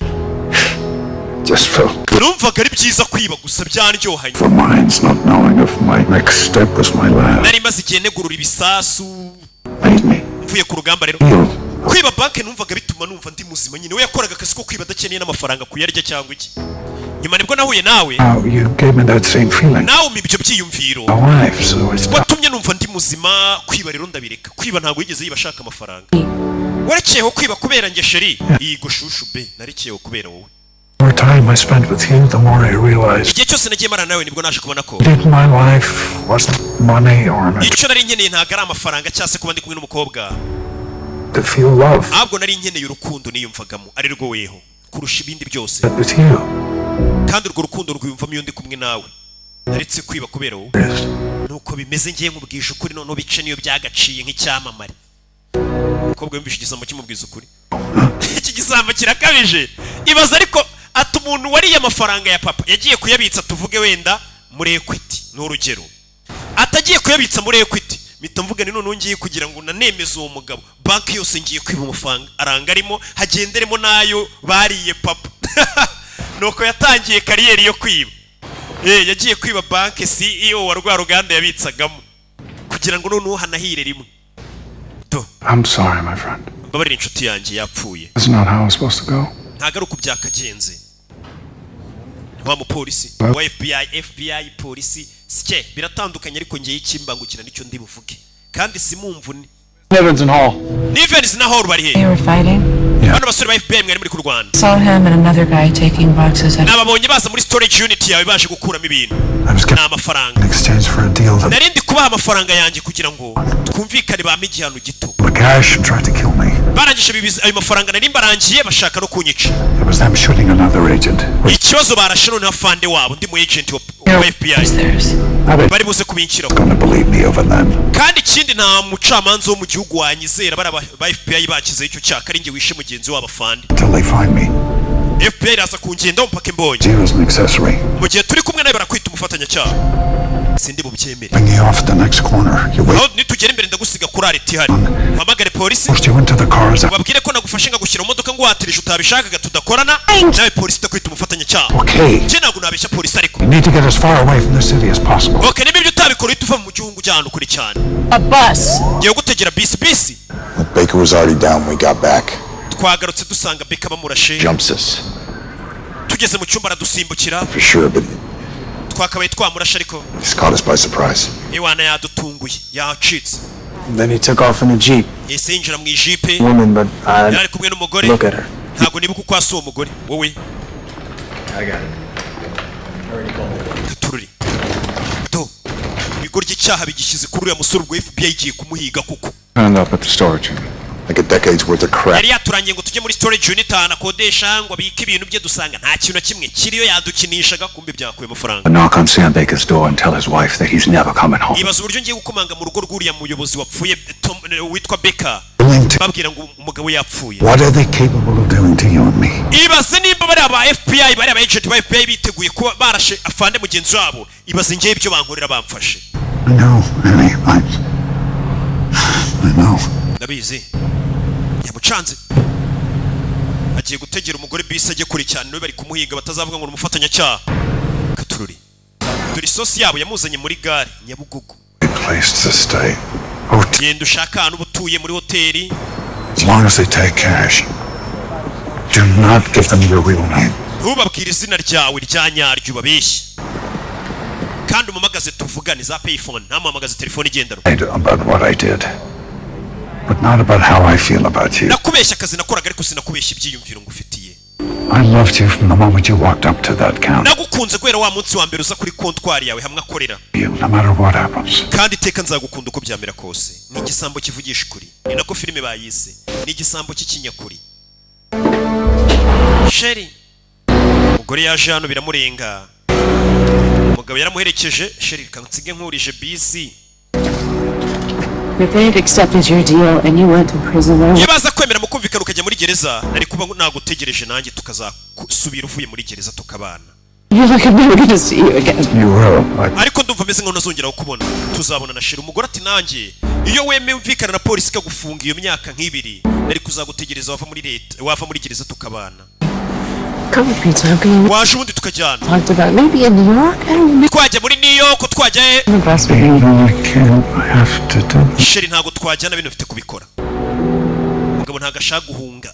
just felt good Numvaga ari byiza kwiba gusa, byanryohanye. for mines, not knowing if my next step was my last. Nari maze igihe negurura ibisasu Made me mvuye ku rugamba, rero feel kwiba banki numvaga bituma numva ndi muzima nyine. We yakoraga akazi ko kwiba adakeneye n'amafaranga kuyarya cyangwa iki. Nyuma nibwo nahuye nawe. How you gave me that same feeling. Nawe umpa ibyo byiyumviro. My wife, so I stopped. Watumye numva ndi muzima. Kwiba rero ndabireka. Kwiba ntabwo yigeze yiba ashaka amafaranga. Warekeyeho kwiba kubera njye, chérie? Yigo chouchou be, narekeyeho kubera wowe. The more time I spent with you, the more I realized Igihe cyose nagiye marana nawe, nibwo naje kubona ko in my life wasn't money or an icyo nari nkeneye ntabwo ari amafaranga cyangwa se kuba ndi kumwe n'umukobwa, to feel love. ahubwo nari nkeneye urukundo niyumvagamo ari rwo weho kurusha ibindi byose. But with you, Kandi urwo rukundo rwiyumvamo iyo ndi kumwe nawe. Naretse kwiba kubera wowe. Nuko bimeze, ngiye nkubwije ukuri noneho bice niyo byagaciye nk'icyamamare. Umukobwa yumvise igisambo kimubwiza ukuri. Iki gisambo kirakabije. Ibaza ariko ati umuntu wariye amafaranga ya papa yagiye kuyabitsa, tuvuge wenda muri Equity, ni urugero, atagiye kuyabitsa muri Equity, mpita mvuga ni noneho ngiye kugira ngo nanemeze uwo mugabo, banki yose ngiye kwiba amafaranga aranga arimo, hagenderemo n'ayo bariye papa. Nuko yatangiye career yo kwiba. Yagiye kwiba banki CEO wa rwa ruganda yabitsagamo kugira ngo noneho hanahire rimwe. I'm sorry, my friend. Mbabarira inshuti yanjye, yapfuye. That's not how it's supposed to go. Ntabwo ari uku byakagenze. Wa mupolisi wa FBI, FBI polisi sike biratandukanye, ariko ngiye ikimbangukira nicyo ndi buvuge kandi simumvune. Nevins and Hall. Nivens na Hall bari he? They were fighting. Bano basore ba FBI mwari muri kurwana? Saw him and another guy taking boxes out. Nababonye baza muri storage unit yawe baje gukuramo ibintu, ni amafaranga. In exchange for a deal to Nari ndi kubaha amafaranga yanjye kugira ngo twumvikane, bampe igihano gito. the cash and tried to kill me. Barangije bibiza ayo mafaranga nari mbarangiye, bashaka no kunyica. It was them shooting another agent. Ikibazo, barashe noneho afande wabo, ndi mu agent wa FBI, bari buze kubinshyiraho. Gonna believe me over them. Kandi ikindi, nta mucamanza wo mu gihugu wanyizera, bari ba FBI bakizeho icyo cyaka ari njye wishe mugenzi wabo afande. Until they find me. FBI iraza kungendaho mpaka imbonye. You as an accessory. Mu gihe turi kumwe nawe barakwita umufatanyacyaha. Sindi bubyemere. Bring you off at the next corner. You wait. Aho nitugera imbere ndagusiga kuri arrêt ihari, mpamagare polisi, Forced you into the cars. ubabwire ko nagufashe nkagushyira mu modoka nguhatirije utabishakaga, tudakorana nawe, polisi itakwita umufatanyacyaha. Okay. Njye ntabwo nabeshya polisi ariko. You need to get as far away from the city as possible. Okay, niba ibyo utabikora uhita uva mu gihugu ujya ahantu kure cyane. A bus. Ngiye gutegera bisi bisi. Baker was already down when we got back. Twagarutse dusanga Baker bamurashe. Jumps us, Tugeze mu cyumba aradusimbukira. for sure, but Twakabaye twamurashe ariko he's caught us by surprise. iwana yadutunguye, yacitse. Then he took off in a jeep. Yahise yinjira mu ijipe. Woman, but I Yari ari kumwe n'umugore. look at her. Ntabwo nibuka uko asa uwo mugore wowe. I got it. Gatururi do ibigo ry'icyaha bigishyize kuri uriya musore. Ubwo FBI igiye kumuhiga kuko Turned up at the storage unit. Like a decade's worth of crap. Yari yaturangiye ngo tujye muri storage unit ahantu akodesha ngo abike ibintu bye, dusanga nta kintu na kimwe kiriyo, yadukinishaga, kumbe byakuye amafaranga. A knock on Sam Baker's door and tell his wife that he's never coming home. Ibaza uburyo ngiye gukomanga mu rugo rw'uriya muyobozi wapfuye witwa Baker, babwira ngo umugabo yapfuye. What are they capable of doing to you and me? Ibaze nimba bariya ba FBI, bariya ba agent ba FBI biteguye kuba barashe afande mugenzi wabo, ibaze ngewe ibyo bankorera bamfashe. I know, Annie. I know. Ndabizi. Yamucanze, agiye gutegera umugore bisi ajye kure cyane, niwe bari kumuhiga, batazavuga ngo ni umufatanyacyaha. Katururi, dore isosi yabo yamuzanye muri gare Nyabugogo. Place to stay. Genda ushaka ahantu uba utuye muri hoteli. As long as they take cash. Do not give them your real name. Ntubabwire izina ryawe rya nyaryo, ubabeshye kandi umumagaze tuvugane za payphone, ntamuhamagaze telefone igendanwa. Lied about what I did, but not about how I feel about you. Nakubeshya akazi nakoraga, ariko sinakubeshya ibyiyumviro ngufitiye. I loved you from the moment you walked up to that counter. Nagukunze guhera wa munsi wa mbere uza kuri kontwari yawe hamwe akorera. You, no matter what happens. Kandi iteka nzagukunda uko byamera kose. Ni igisambo kivugisha ukuri, ni nako filime bayise, ni igisambo cy'ikinyakuri. Chérie, umugore yaje hano biramurenga, umugabo yaramuherekeje. Chérie, reka nsige nkurije bisi. If they had accepted your deal and you went to prison, I Iyo baza kwemera mukumvikana ukajya muri gereza, nari kuba nagutegereje nanjye tukazasubira uvuye muri gereza tukabana. You're like, I'm never gonna see you again. You will. I Ariko ndumva ameze nkaho ntazongera kukubona, tuzabona na chérie. Umugore ati: "Nanjye iyo wemeye umvikana na polisi ikagufunga iyo myaka nk'ibiri, nari kuzagutegereza wava muri leta, wava muri gereza tukabana." Come with me, Tom. Can you Waje ubundi tukajyana. talked about maybe in New York? I don't know. Twajya muri New York, twajya he? I'm impressed with you. No, I can't. I have to do. Chérie, ntabwo twajyana, bino mfite kubikora. Umugabo ntabwo ashaka guhunga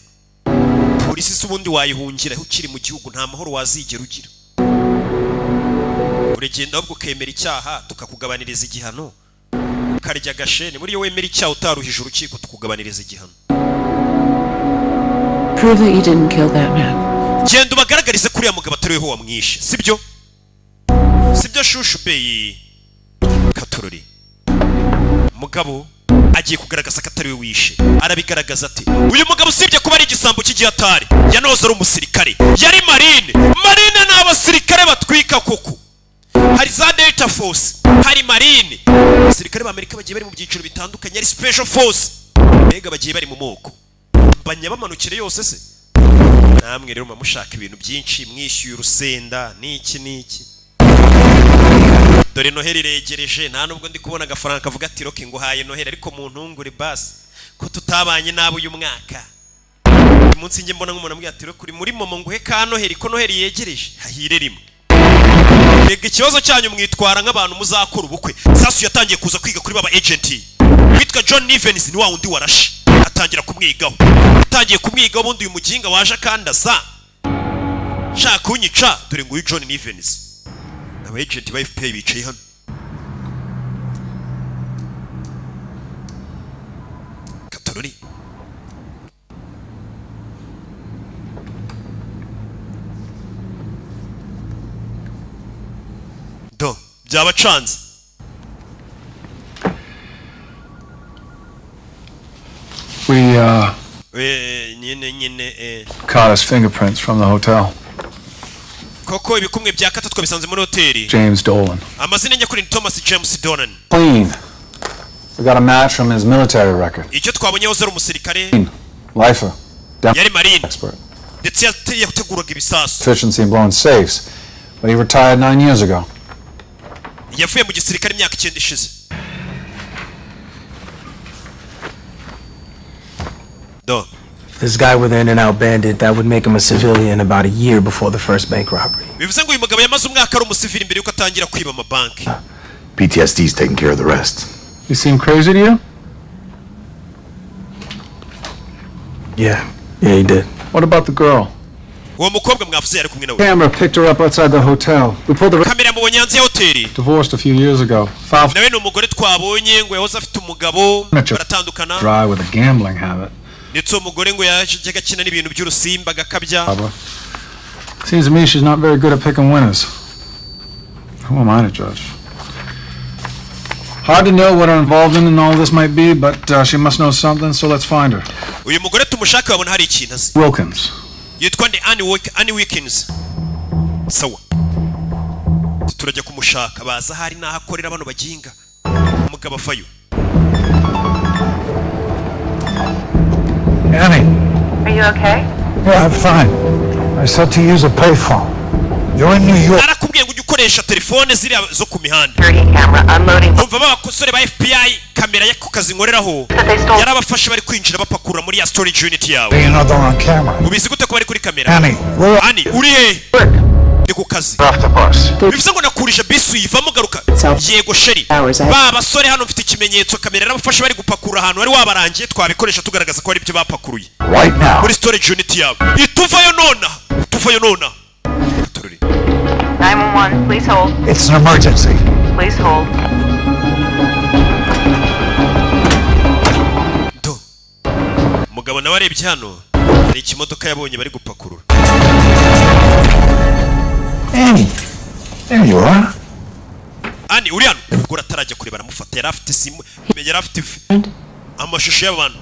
polisi. Se ubundi wayihungira ukiri mu gihugu? Nta mahoro wazigera ugira. Uragenda ahubwo ukemera icyaha tukakugabaniriza igihano, ukarya agasheni. Buriya wemera icyaha utaruhije urukiko, tukugabaniriza igihano. Prove that you didn't kill that man. Genda ubagaragarize ko uriya mugabo atari weho wamwishe, sibyo? Sibyo shushu beyi? Katorori, mugabo agiye kugaragaza ko atari we wishe. Arabigaragaza ati: "Uyu mugabo usibye kuba ari igisambo cy'igihatari, yanoze ari umusirikare, yari marine." Marine ni abasirikare batwika koko. Hari za Delta Force, hari marine. Abasirikare b'Amerika bagiye bari mu byiciro bitandukanye, hari Special Force, mbega bagiye bari mu moko. Mbanya bamanukire yose se namwe rero muba mushaka ibintu byinshi, mwishyuye urusenda n'iki n'iki. Dore Noheli iregereje, nta nubwo ndi kubona agafaranga kavuga ati: "Rocky, nguhaye Noheli, ariko mu ntungure basi ko tutabanye nabi uyu mwaka." Uyu munsi njye mbona nk'umuntu ambwira ati: "Rocky, uri muri momo, nguhe ka Noheli ko Noheli yegereje, hahire rimwe." Rega ikibazo cyanyu, mwitwara nk'abantu muzakora ubukwe. Sasu yatangiye kuza kwiga kuri baba agent witwa John Nevens, ni wa wundi warashe. Atangira kumwigaho, atangiye kumwigaho. Ubundi uyu muginga waje akandasa shaka kunyica. Dore nguyu John Nevens. Aba agent ba FBI bicaye hano. Katorori. Do byabacanze. We nyine. caught his fingerprints from the hotel. Koko ibikumwe bya kata twabisanze muri hoteli. James Dolan. Amazina nyakuri ni Thomas James Dolan. Clean. We got a match from his military record. Icyo twabonye, yahoze ari umusirikare. Lifer. Down Yari marine expert. ndetse yateguraga ibisasu. Efficiency in blowing safes. But he retired 9 years ago. Yavuye mu gisirikare imyaka 9 ishize. Do. If this guy were the in and out bandit, that would make him a civilian about a year before the first bank robbery. Bivuze ngo uyu mugabo yamaze umwaka ari umusivili mbere yuko atangira kwiba amabanki. PTSD's taking care of the rest. He seem crazy to you? Yeah. Yeah, he did. What about the girl? Uwo mukobwa mwavuze yari kumwe nawe? Camera picked her up outside the hotel. We pulled the Kamera yamubonye hanze ya hoteli. divorced a few years ago. Filed Nawe ni umugore twabonye ngo yahoze afite umugabo, baratandukana. dry with a gambling habit. Ndetse uwo mugore ngo yajyaga akina n'ibintu by'urusimba agakabya. Barbara. Seems to me she's not very good at picking winners. Who am I to judge? Hard to know what her involvement in all this might be, but she must know something, so let's find her. Uyu mugore tumushake, wabona hari ikintu azi. Wilkins. Yitwa nde? Annie Wilkins. Sawa, turajya kumushaka, baza ahari n'aho akorera bano baginga. Umugabo avayo. Annie. Are you okay? Yeah, I'm fine. I said to use a payphone. You're in New York. Arakubwiye ngo ujye ukoresha telefone ziriya zo ku mihanda. Camera unloading. Umva, b'abasore ba FBI, kamera yo ku kazi nkoreraho yarabafashe bari kwinjira bapakurura muri ya storage unit yawe. You know they're on camera. Ubizi gute ko bari kuri kamera? Annie, where Annie, uri he? Ndi ku kazi. Off the bus. Bivuze ngo nakurije bisi uyivamo, garuka. Yego chérie, ba basore hano mfite ikimenyetso, kamera yarabafashe bari gupakurura ahantu wari wabarangiye, twabikoresha tugaragaza ko ari ibyo bapakuruye Right now. Muri storage unit yawe. Ituvayo nona, tuvayo nona. 911, please hold. It's an emergency. Please hold. Umugabo nawe arebye hano hari ikimodoka yabonye bari gupakurura. Annie. There you are. Annie, uri hano? Ubwo atarajya kureba aramufata, yari afite simu, yari afite amashusho y'abantu.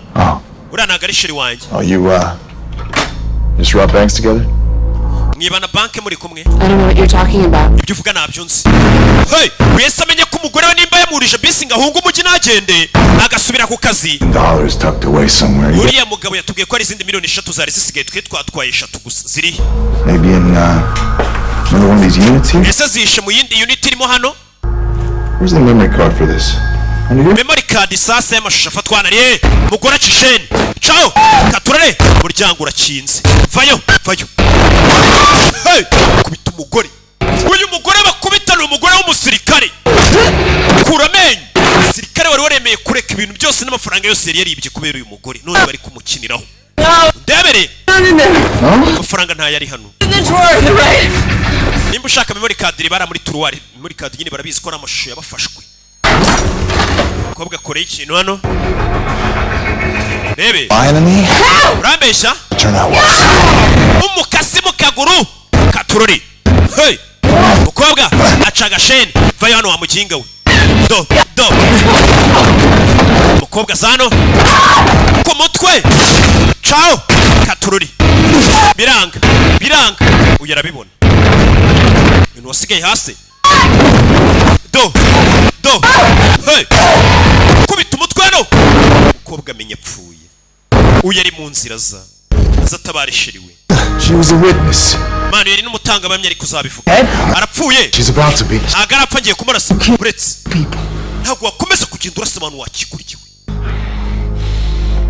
Uriya ntabwo ari chérie wanjye. Oh, you, just rob banks together? Mwibana banke muri kumwe? I don't know what you're talking about. Ibyo uvuga ntabyo nzi. Hey, wese amenye ko umugore we nimba yamurije bisi ngo ahunge umujyi ntagende agasubira ku kazi. Dollars tucked away somewhere. You Uriya mugabo yatubwiye ko hari izindi miliyoni 3 zari zisigaye, twe twatwaye 3 gusa. Ziri Maybe in, another one of these units here? Ese zishe mu yindi unit irimo hano? Where's the memory card for this? Under here? Memory card sasa y'amashusho afatwa na ye. Mugore acisheni ciao katurare, umuryango urakinze, vayo vayo. Hey, kubita umugore. Uyu mugore bakubita ni umugore w'umusirikare. Kura amenyo. Umusirikare wari waremeye kureka ibintu byose n'amafaranga yose yari yaribye kubera uyu mugore, none bari kumukiniraho. Ndebere, amafaranga ntayo ari hano. Nimba ushaka memory card, ribara muri tiroir. Memory card nyine barabizi ko ari amashusho yabafashwe. Umukobwa akoreye ikintu hano, rebe. Lying to me? Urambeshya? Turn out well. Umukasi mu kaguru katurori. Hey, mukobwa aca agasheni. Vayo hano wa muginga we. Do do, mukobwa zano ku mutwe. Ciao katurori. Biranga biranga, uyu arabibona ibintu wasigaye hasi. Do do, hey, kubita umutwe hano. Umukobwa amenya apfuye. Uyu ari mu nzira za aza atabara chérie we. She was a witness. Manu yari n'umutangabuhamya, ariko uzabivuga arapfuye. She's about to be. Ntabwo arapfa, ngiye kumurasa. Uretse ntabwo wakomeza kugenda urasa abantu wakigurikiwe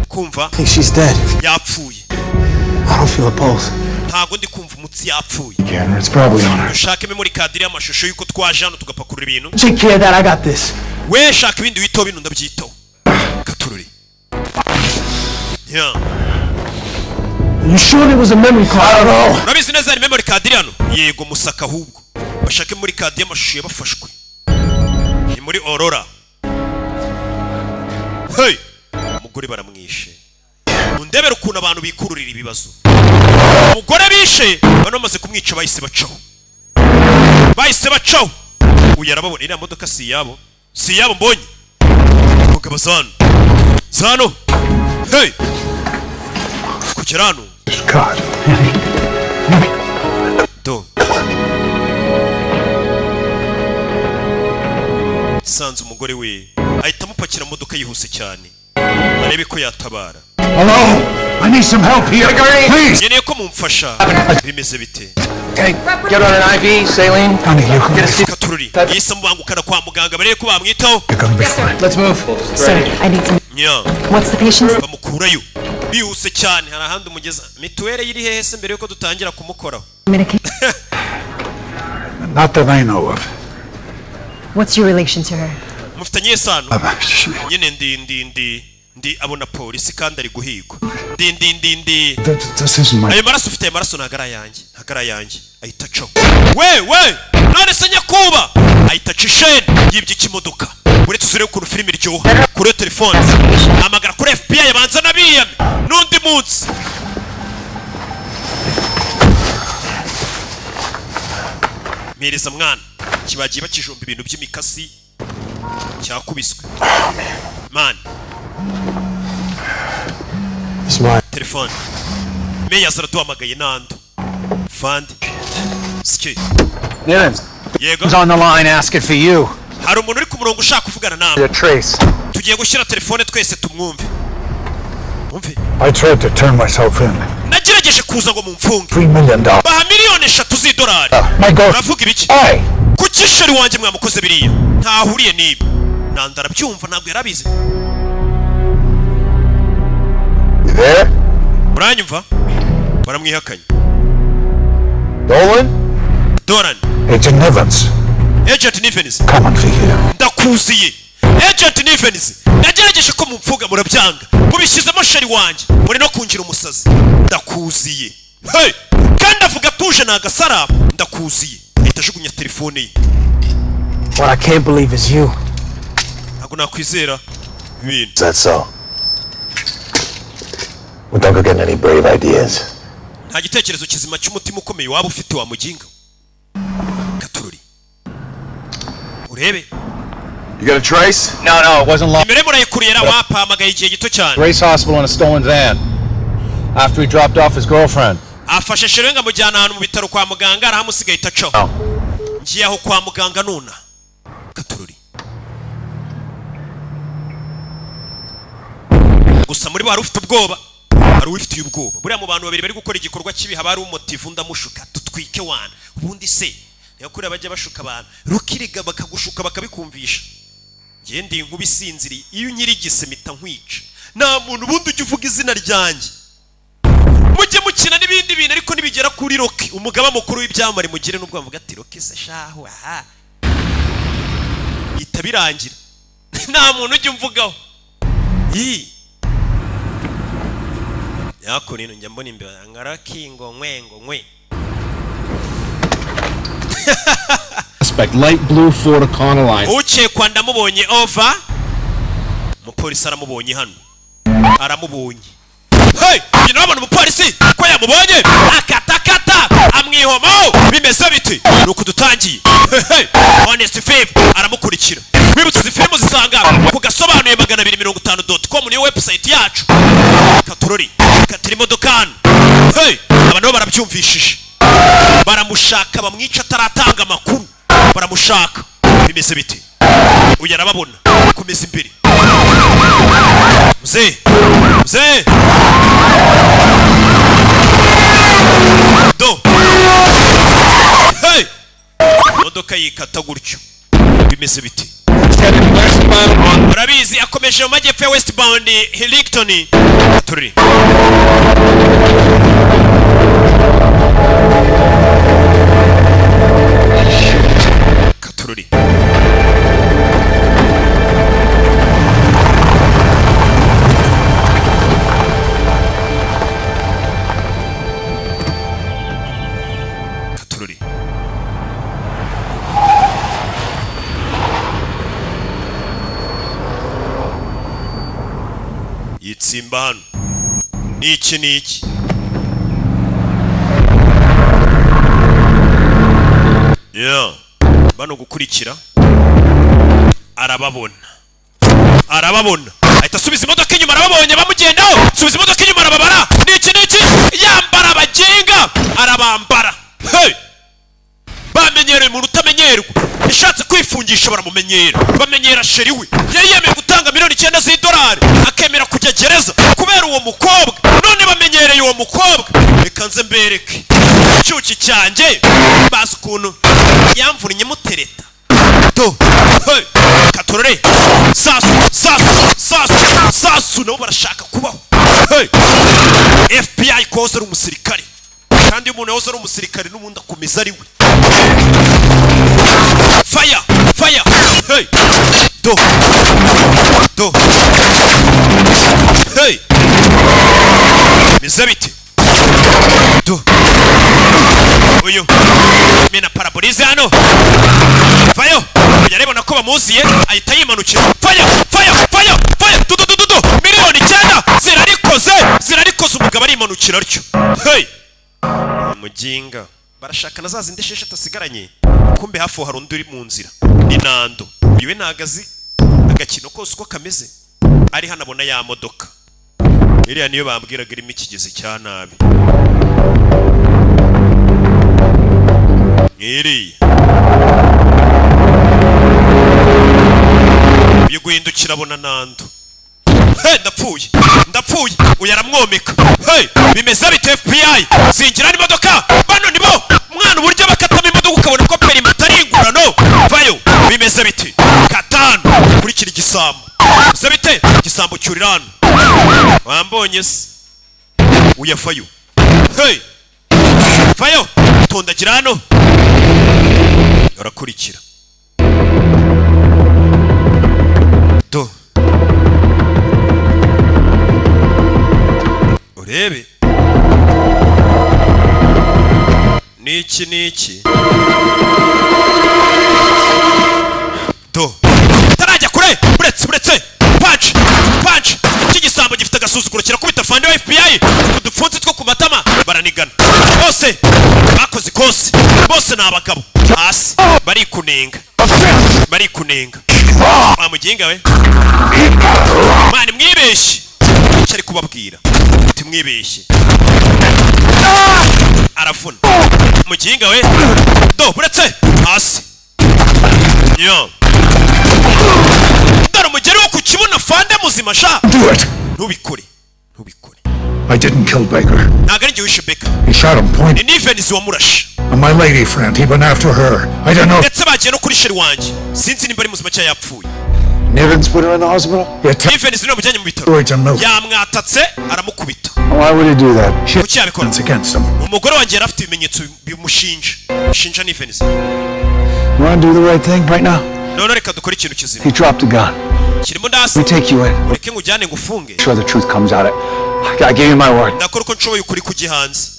kumva. I think she's dead. Yapfuye. I don't feel a pulse. Ntabwo ndi kumva umutsi, yapfuye. Camera, it's probably on her. Ushake memory card y'amashusho y'uko twaje hano tugapakurura ibintu. Take care of that. I got this. We shaka ibindi witaho, bino ndabyitaho. Katururi. Yeah. You sure there was a memory card? I don't know. Urabizi neza hari memory card iri hano? Yego, musaka ahubwo bashake memory card y'amashusho yabafashwe. Ni muri Aurora. Hey, umugore baramwishe. Mundebere ukuntu abantu bikururira ibibazo. Umugore bishe bano, bamaze kumwica bahise bacaho, bahise bacaho. Uyu arababona, iriya modoka si iyabo, si iyabo. Mbonye mugabo zano zano. Hey, kugera hano. God. Do, sanze umugore we ahita amupakira mu modoka yihuse cyane. Arebe ko yatabara. Hello? I need some help here. Please. Nkeneye ko mumfasha. Bimeze bite? Hey, get on an IV, saline. Honey, you're gonna be Katururi yise amubangukana kwa muganga, barebe ko bamwitaho. Let's move. Sir, I need some. Nya. What's the patient's? Bamukurayo bihuse cyane. Hari ahandi umugeza mituweli iri hehe se mbere yuko dutangira kumukoraho? Medication. Not that I know of. What's your relation to her? Mufitanye isano nyine. Ndi abona polisi kandi ari guhigwa. Ndi This isn't my. Ayo maraso ufite, ayo maraso ntabwo ari ayanjye, ntabwo ari ayanjye. Ahita acaho. We we, none se nyakuba, ahita aca isheni yibye ikimodoka. Uretse uzurebe ukuntu filime iryoha. Kuri iyo telefone hamagara kuri FBI, abanza n'abiyame n'undi munsi. Mpereza mwana, kibagiye bakijomba ibintu by'imikasi, cyakubiswe man. It's mine. Telefone meya araduhamagaye. Nando fandi sike. Nivens. Yego. Who's on the line asking for you? Hari umuntu uri ku murongo ushaka kuvugana nawe. A trace. Tugiye gushyira telefone twese tumwumve, mwumve. I tried to turn myself in. Nagerageje kuza ngo mumfunge. $3 million. Baha miliyoni 3 z'idolari. My God. Uravuga ibiki? Kuki chérie wanjye mwamukoze biriya? Ntahuriye n'ibi. Nanda arabyumva, ntabwo yarabizi. You there? Uranyumva? Baramwihakanye. Dolan? Dolan. Agent Nivens. Agent Nivens. Coming for you. Ndakuziye, Agent Nivens. Nagerageje ko mumfuga murabyanga, mubishyizemo chérie wanjye, muri no kungira umusazi. Ndakuziye. Hey! Kandi avuga atuje, ni agasara. Ndakuziye. Ahita ajugunya telefone ye. What I can't believe is you. Ntabwo nakwizera ibintu. Is that so? Well, don't go getting any brave ideas. Nta gitekerezo kizima cy'umutima ukomeye waba ufite, wa muginga. Katururi urebe. You got a trace? No, it wasn't long. Nimero murayikurira wapahamagaye igihe gito cyane. Grace Hospital in a stolen van. After he dropped off his girlfriend. Afashe chérie ngo amujyana ahantu mu bitaro kwa muganga, arahamusigaye ahita acaho. Ngiye aho kwa muganga nuna. Katururi gusa muri bo hari ufite ubwoba, hari uwifitiye ubwoba. Buriya mu bantu babiri bari gukora igikorwa kibi haba hari umotive, undi amushuka dutwike wana. Ubundi se niyo kuriya bajya bashuka abantu rukiriga, bakagushuka bakabikumvisha. Ngiye ndi inkuba isinziriye, iyo unyirigise mpita nkwica. Nta muntu ubundi ujya uvuga izina ryanjye. Mujye mukina n'ibindi bintu, ariko nibigera kuri Rocky, umugaba mukuru w'ibyamamare, mugire n'ubwo bavuga ati Rocky se shahu aha, bihita birangira. Nta muntu ujya umvugaho. Ii yako nino njya mbona imbere nga Rocky ngo nkwe ngo nkwe. Suspect light blue Ford Econoline. Ukekwa ndamubonye, over. Umupolisi aramubonye hano, aramubonye. Hey! Njye nabona umupolisi ko yamubonye, akatakata amwihomaho. Bimeze biti? Ni uku dutangiye. Hey, hey! Honest Thief aramukurikira. Wibutse izi filime uzisanga ku gasobanuye 250.com, niyo website yacu. Katurori katira imodoka hano. Hey! Aba nabo barabyumvishije, baramushaka bamwica ataratanga amakuru. Baramushaka. Bimeze bite? Uyu arababona, komeza imbere. Mzee, mzee, do. Hey! Imodoka yikata gutyo. Bimeze bite? Urabizi, akomeje mu majyepfo ya westbound Hillington. Turi katururi. Katururi yitsimba hano. Ni iki? Ni iki? Yeah. Bano gukurikira arababona, arababona, ahita asubiza imodoka inyuma. Arababonye bamugendaho, subiza imodoka inyuma, arababara. Ni iki? Ni iki? Yambara abagenga, arabambara. Hey! Bamenyereye. Bamenyereye umuntu utamenyerwa. Yashatse kwifungisha, baramumenyera, bamenyera chéri we. Yari yemeye gutanga miliyoni 9 z'idolari, akemera kujya gereza kubera uwo mukobwa. None bamenyereye uwo mukobwa. Reka nze mbereke icyuki cyanjye, bazi ukuntu yamvunnye mutereta. Do, hey, katorore, sasu sasu sasu sasu, nabo barashaka kubaho. Hey, FBI koza ari umusirikare, kandi iyo umuntu yahoze ari umusirikare n'ubundi akomeza ari we. Fire, fire, hey, do do, hey, bize bite? Do, uyu mena pare-brise hano, vayo. Yarebona ko bamuziye, ahita yimanukira. Fire, fire, fire, fire, du du du du du, miliyoni 9 zirarikoze, zirarikoze. Umugabo arimanukira atyo. Hey, muginga, barashaka na za zindi esheshatu asigaranye. Kumbe hafi aho hari undi uri mu nzira, ni Nando. Uyu we ntago azi agakino kose uko kameze. Ari hano abona ya modoka iriya, niyo bambwiraga irimo ikigezi cya nabi, nk'iriya. Uyu guhindukira abona Nando. Hey, ndapfuye, ndapfuye! Uyu aramwomeka. Hey, bimeze bite? FBI zinjira n'imodoka. Bano nibo mwana, uburyo bakatamo imodoka ukabona ko permis atari ingurano. Vayo, bimeze bite? Katanu, kurikira igisambo. Bimeze bite? Igisambo cyurira hano, wambonye se? Uyafayo. Hey, vayo, tondagira hano, arakurikira. Do, urebe niki niki. Do, tarajya kure, buretse, buretse, punch, punch. Iki gisambo gifite agasuzuguro, kirakubita fande wa FBI udupfunsi two ku matama. Baranigana bose, bakoze ikosi bose, ni abagabo. Hasi barikunenga, barikunenga. Wa muginga we, mani, mwibeshye icyo ari kubabwira, timwibeshye. Aravuna muginga we. Do, buretse, hasi yo. Dore umugeri wo ku kibuno, fande muzima sha. Do it. Ntubikore. I didn't kill Baker. Ntabwo ari njye wishe Baker. He shot him point. Ni Nivens wamurashe. And my lady friend, he went after her. I don't know. Ndetse bagiye no kuri chéri wanjye, sinzi nimba ari muzima cyangwa yapfuye. Nivens put her in the hospital? Nivens niwe wamujyanye mu bitaro. Words and milk. Yamwatatse, aramukubita. Why would he do that? Kuki yabikora? It's against him. Umugore wanjye yari afite ibimenyetso bimushinja, bishinja Nivens. You want to do the right thing right now? None reka dukore ikintu kizima. He dropped a gun. Kirimo ndasi. We take you in. Ureke nkujyane ngufunge. Sure the truth comes out. I gave you my word. Ndakora uko nshoboye ukuri kujya hanze.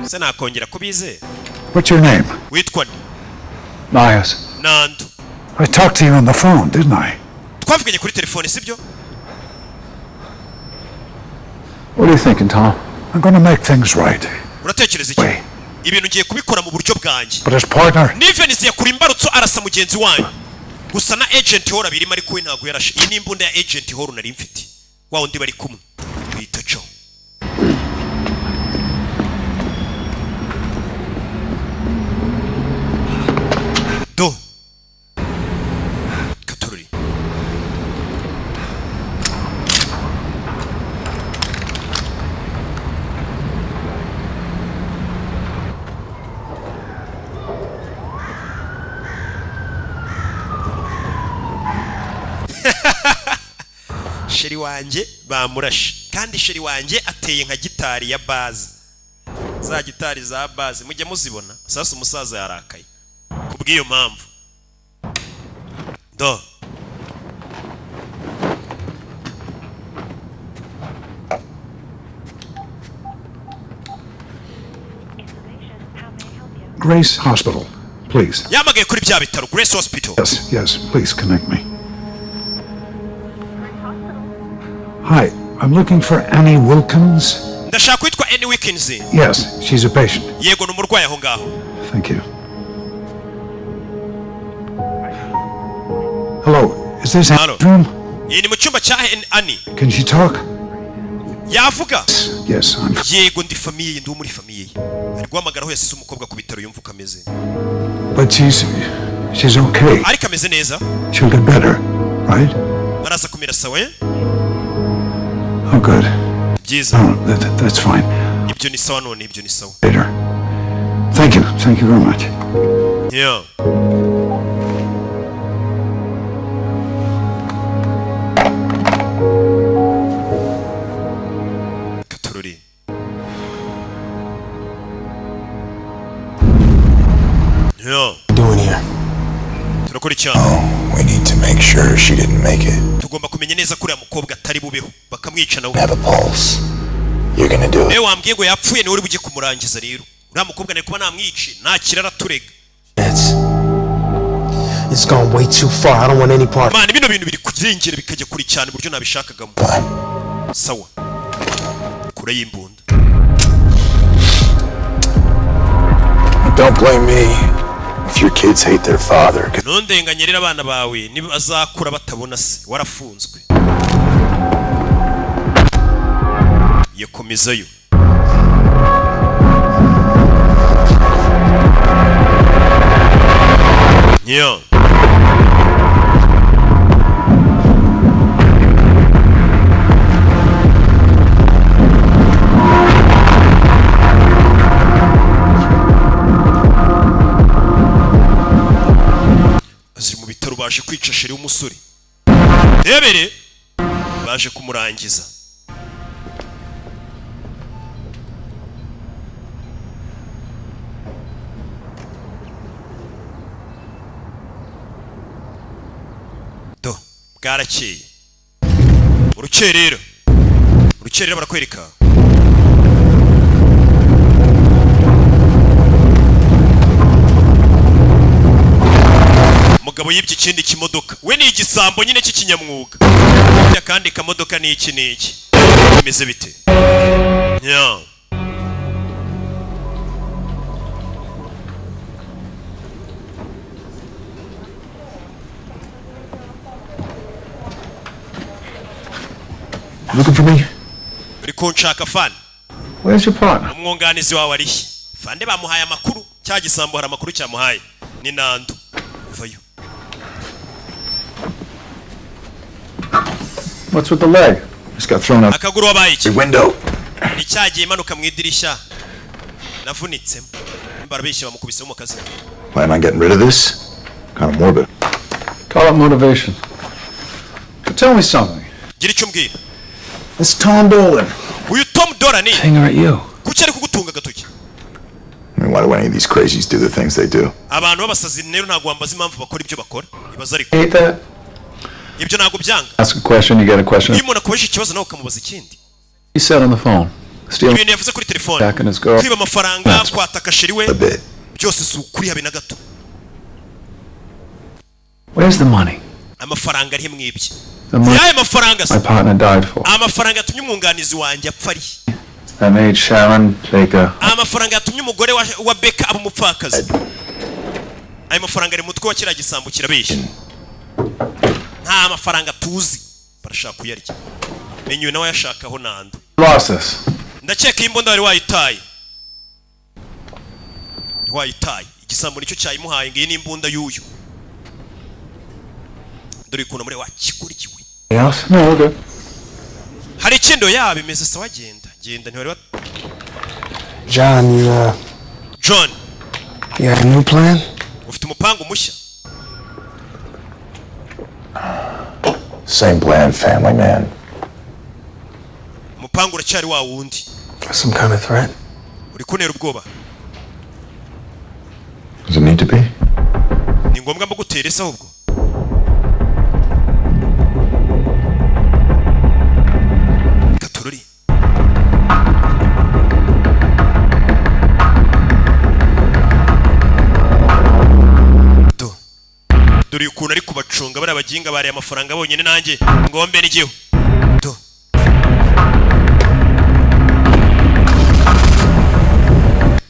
Se nakongera kubizera? What's your name? Witwa nde? Myers. Nando. I talked to you on the phone, didn't I? Twavuganye kuri telefone, sibyo? What are you thinking, Tom? I'm going to make things right. Uratekereza iki? Ibintu ngiye kubikora mu buryo bwanjye. But his partner, Nivens yakura imbarutso, arasa mugenzi wanyu. Gusa na Agent Hall abirimo, ariko we ntabwo yarashe. Iyi ni imbunda ya Agent Hall nari mfite, wa wundi bari kumwe bita Joe. Do, katururi. Chéri wanjye bamurashe, kandi chéri wanjye ateye nka gitari ya bass, za gitari za bass mujya muzibona. Sasa umusaza yarakaye kubw'iyo mpamvu. Do, Grace Hospital, please. Yamagaye kuri bya bitaro, Grace Hospital. Yes, please connect me. Hi, I'm looking for Annie Wilkins. Ndashaka witwa Annie Wilkins. Yes, she's a patient. Yego, ni umurwayi aho ngaho. Thank you. Hello, is this Hello. Annie's room? Iyi ni mu cyumba cya Annie? Can she talk? Yavuga? Yes, I'm. Yego, ndi famille ye, ndi uwo muri famille ye. Ari guhamagara aho yasize umukobwa ku bitaro, yumva uko ameze. But she's okay. Ariko ameze neza. She'll get better, right? Araza kumera sawa, eh? Oh, good. Byiza. No, that's fine. Ibyo ni sawa none, ibyo ni sawa. Later. Thank you. Thank you very much. Yeah. Katururi. Yeah. Doing here? Turakora icyaha. We need to make sure she didn't make it. Tugomba kumenya neza ko uriya mukobwa atari bubeho, bakamwica nawe. Have a pulse. You're gonna do it. Niwe wambwiye ngo yapfuye, niwe uri bujye kumurangiza rero. Uriya mukobwa nari kuba namwice, ntakira araturega. It's gone way too far. I don't want any part. Man, bino bintu biri kurengera bikajya kure cyane uburyo nabishakagamo. Sawa. Kure y'imbunda. Don't blame me if your kids hate their father. 'Cause Ntundenganye rero abana bawe nibazakura batabona se warafunzwe. Yakomezayo. Yeah. Ziri mu bitaro, baje kwica chéri w'umusore. Rebere baje kumurangiza. Do bwarakeye urukerera, urukerera barakwereka umugabo yibye ikindi kimodoka. We ni igisambo nyine cy'ikinyamwuga. Akandi kamodoka ni iki n'iki, bimeze bite? Yeah. Looking for me? Uri kunshaka, fani? Where's your partner? Umwunganizi wawe arihe? Fande bamuhaye amakuru, cya gisambo hari amakuru cyamuhaye. Ni Nando vayo. What's with the leg? Just got thrown out Akaguru wabaye iki? the window. Ni cyagiye imanuka mu idirishya, navunitsemo. Barabeshya, bamukubisemo mu kazi. Plan on getting rid of this? Kind of morbid. Call it motivation. But tell me something. Gira icyo umbwira. It's Tom Dolan. Uyu Tom Dolan Finger at you. kuki ari kugutunga agatoki? I mean, why do any of these crazies do the things they do? Abantu b'abasazi rero ntabwo wambaza impamvu bakora ibyo bakora, ibaza ariko. Hate that? Ibyo ntabwo byanga. Ask a question, you get a question. Iyo umuntu akubajije ikibazo nawe ukamubaza ikindi. He said on the phone. Stealing Ibintu yavuze kuri telefone, back and his girl. kwiba amafaranga, kwataka chéri we, byose si ukuri habe na gato. Where's the money? Amafaranga arihe mwibye? The money Yayo mafaranga se? my partner died for. Amafaranga yatumye umwunganizi wanjye apfa ari? That made Sharon Baker. Amafaranga yatumye umugore wa Beka aba umupfakazi, ayo mafaranga ari mu mutwe wa kiriya gisambo kirabeshya. Nta mafaranga tuzi, barashaka kuyarya. Menya uyu nawe ayashakaho Nando. Lost this. Ndakeka iyi mbunda wari wayitaye, wayitaye. Igisambo nicyo cyayimuhaye ngo iyi ni imbunda y'uyu. Dore ukuntu muri wakigurikiwe. Else? No, we're good. Hari ikindi? Yaba imeze sawa, genda genda, ntiwari wa John, you, John, you got a new plan? Ufite umupangu mushya? Same plan, family man. Umupangu uracyari wa wundi. Some kind of threat? Uri kuntera ubwoba? Does it need to be? Ni ngombwa mbugutera ese ahubwo? Katururi. Do dore ukuntu ari kubacunga bariya baginga bariye amafaranga bonyine, nanjye ngombe n'igihu. Do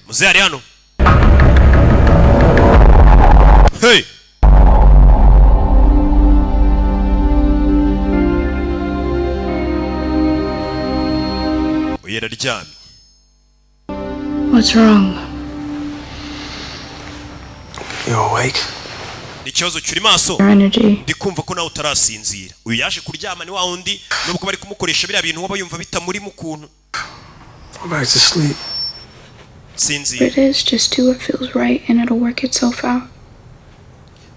muzehe ari hano. Hey! Uyu araryamye. What's wrong? You awake? Ni ikibazo cyuri maso. Your energy. Ndi kumva ko nawe utarasinzira. Uyu yaje kuryama ni wa wundi, nubwo bari kumukoresha biriya bintu waba yumva bitamurimo ukuntu. Go back to sleep. Sinzira. It is just do what feels right and it'll work itself out.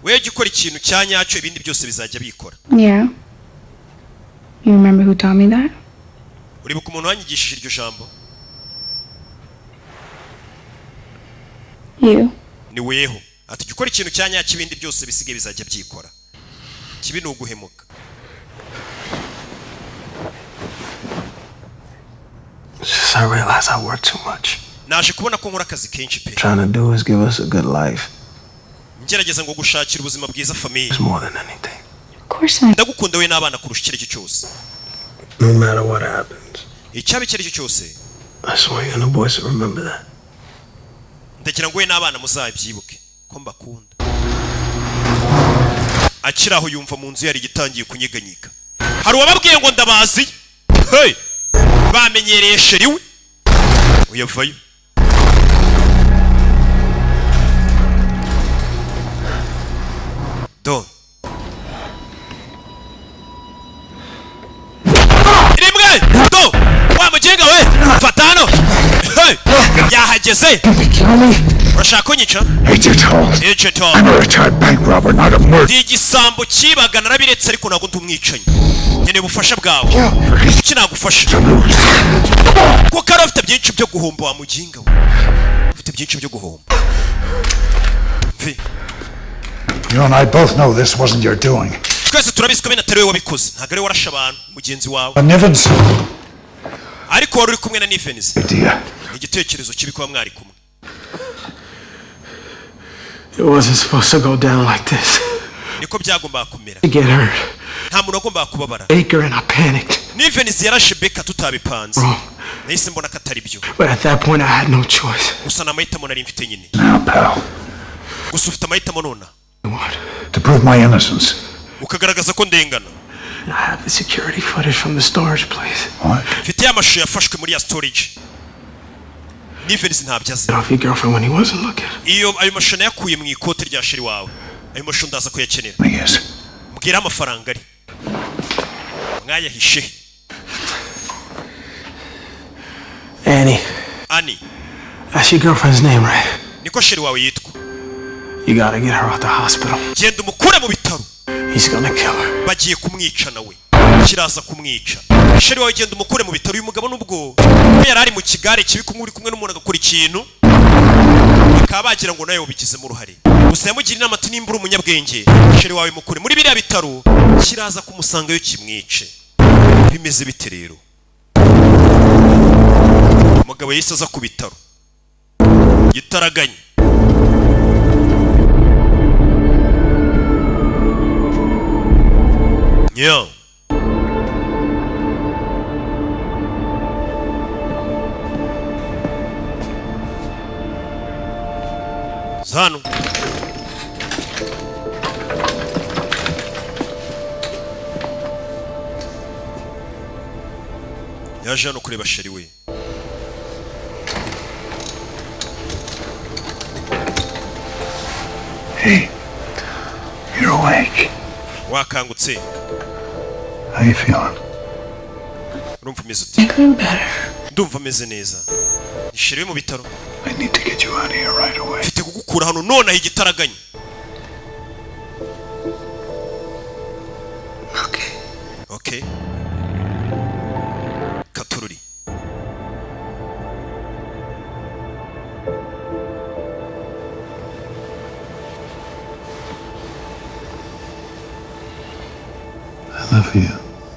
Wewe jya ukora ikintu cya nyacyo, ibindi byose bizajya bikora. Yeah. You remember who taught me that? Uribuka umuntu wanyigishije iryo jambo? You. Ni weho. Ati jya ukora ikintu cya nyacyo, ibindi byose bisigaye bizajya byikora. Kibi ni uguhemuka. It's just I realize I work too much. Naje kubona ko nkora akazi kenshi pe. Trying to do is give us a good life. Ngerageza ngo gushakira ubuzima bwiza famille. It's more than anything. Of course I. Ndagukunda we n'abana kurusha icyo ari cyo cyose. No matter what happens, Icyaba icyo ari cyo cyose, I swear you and the boys will remember that. Ndagira ngo we n'abana muzabyibuke ko mbakunda. Akiri aho yumva mu nzu yari igitangiye kunyeganyega. Hari uwababwiye ngo ndabazi. Hey! Bamenyereye chéri we. Uyavayo. Do rimwe, do wa mugenga we, fata hano. Hey! Yahageze. Urashaka kunyica? Agent Hall. Agent Hall. I'm a retired bank robber, not a murderer. Ndi igisambo cyibaga, narabiretse, ariko ntabwo ndi umwicanyi. Nkeneye ubufasha bwawe. Kuki nagufasha? Kuko ari ufite byinshi byo guhomba, wa muginga we, ufite byinshi byo guhomba. Mvi. You and I both know this wasn't your doing. Twese turabizi ko bene atari wowe wabikoze. Ntabwo ari wowe warashe abantu mugenzi wawe. But Nivens. Ariko wari uri kumwe na Nivens. Idea. Ni igitekerezo kibi kuba mwari kumwe. It wasn't supposed to go down like this. Niko byagombaga kumera. To get hurt. Nta muntu wagombaga kubabara. Baker and I panicked. Nivens yarashe Beka tutabipanze. Wrong. Nahise mbona ko atari byo. But at that point, I had no choice. Gusa ni amahitamo nari mfite nyine. Now, pal. Gusa ufite amahitamo nona. To prove my innocence. Ukagaragaza ko ndengana. And I have the security footage from the storage place. Mfite ya mashusho yafashwe muri ya storage. Nivens ntabyo azi. Get off your girlfriend when he wasn't looking. Iyo ayo mashusho nayakuye mu ikote rya chéri wawe. Ayo mashusho ndaza kuyakenera. Yes. Mbwira amafaranga ari mwayahishe. Annie. Annie. That's your girlfriend's name, right? Niko chéri wawe yitwa. You gotta get her out the hospital. Genda umukure mu bitaro. He's gonna kill her. Bagiye kumwica nawe, kiraza kumwica. Chéri wawe, genda umukure mu bitaro. Uyu mugabo nubwo we yari ari mu kigare kibi, kumwe uri kumwe n'umuntu agakora ikintu bakaba bagira ngo nawe ubigizemo uruhare. Gusa yamugira inama ati nimba uri umunyabwenge, chéri wawe mukure muri biriya bitaro, kiraza kumusangayo kimwice. Bimeze bite rero? Umugabo yahise aza ku bitaro gitaraganya. Yeah. Zano. Yaje hano kureba chéri we. Hey, you're awake. Wakangutse. How you feeling? Urumva umeze ute? I'm better. Ndumva ameze neza. Ni chéri we mu bitaro. I need to get you out of here right away. Mfite kugukura hano nonaha igitaraganya. Okay. Okay. Katururi. I love you.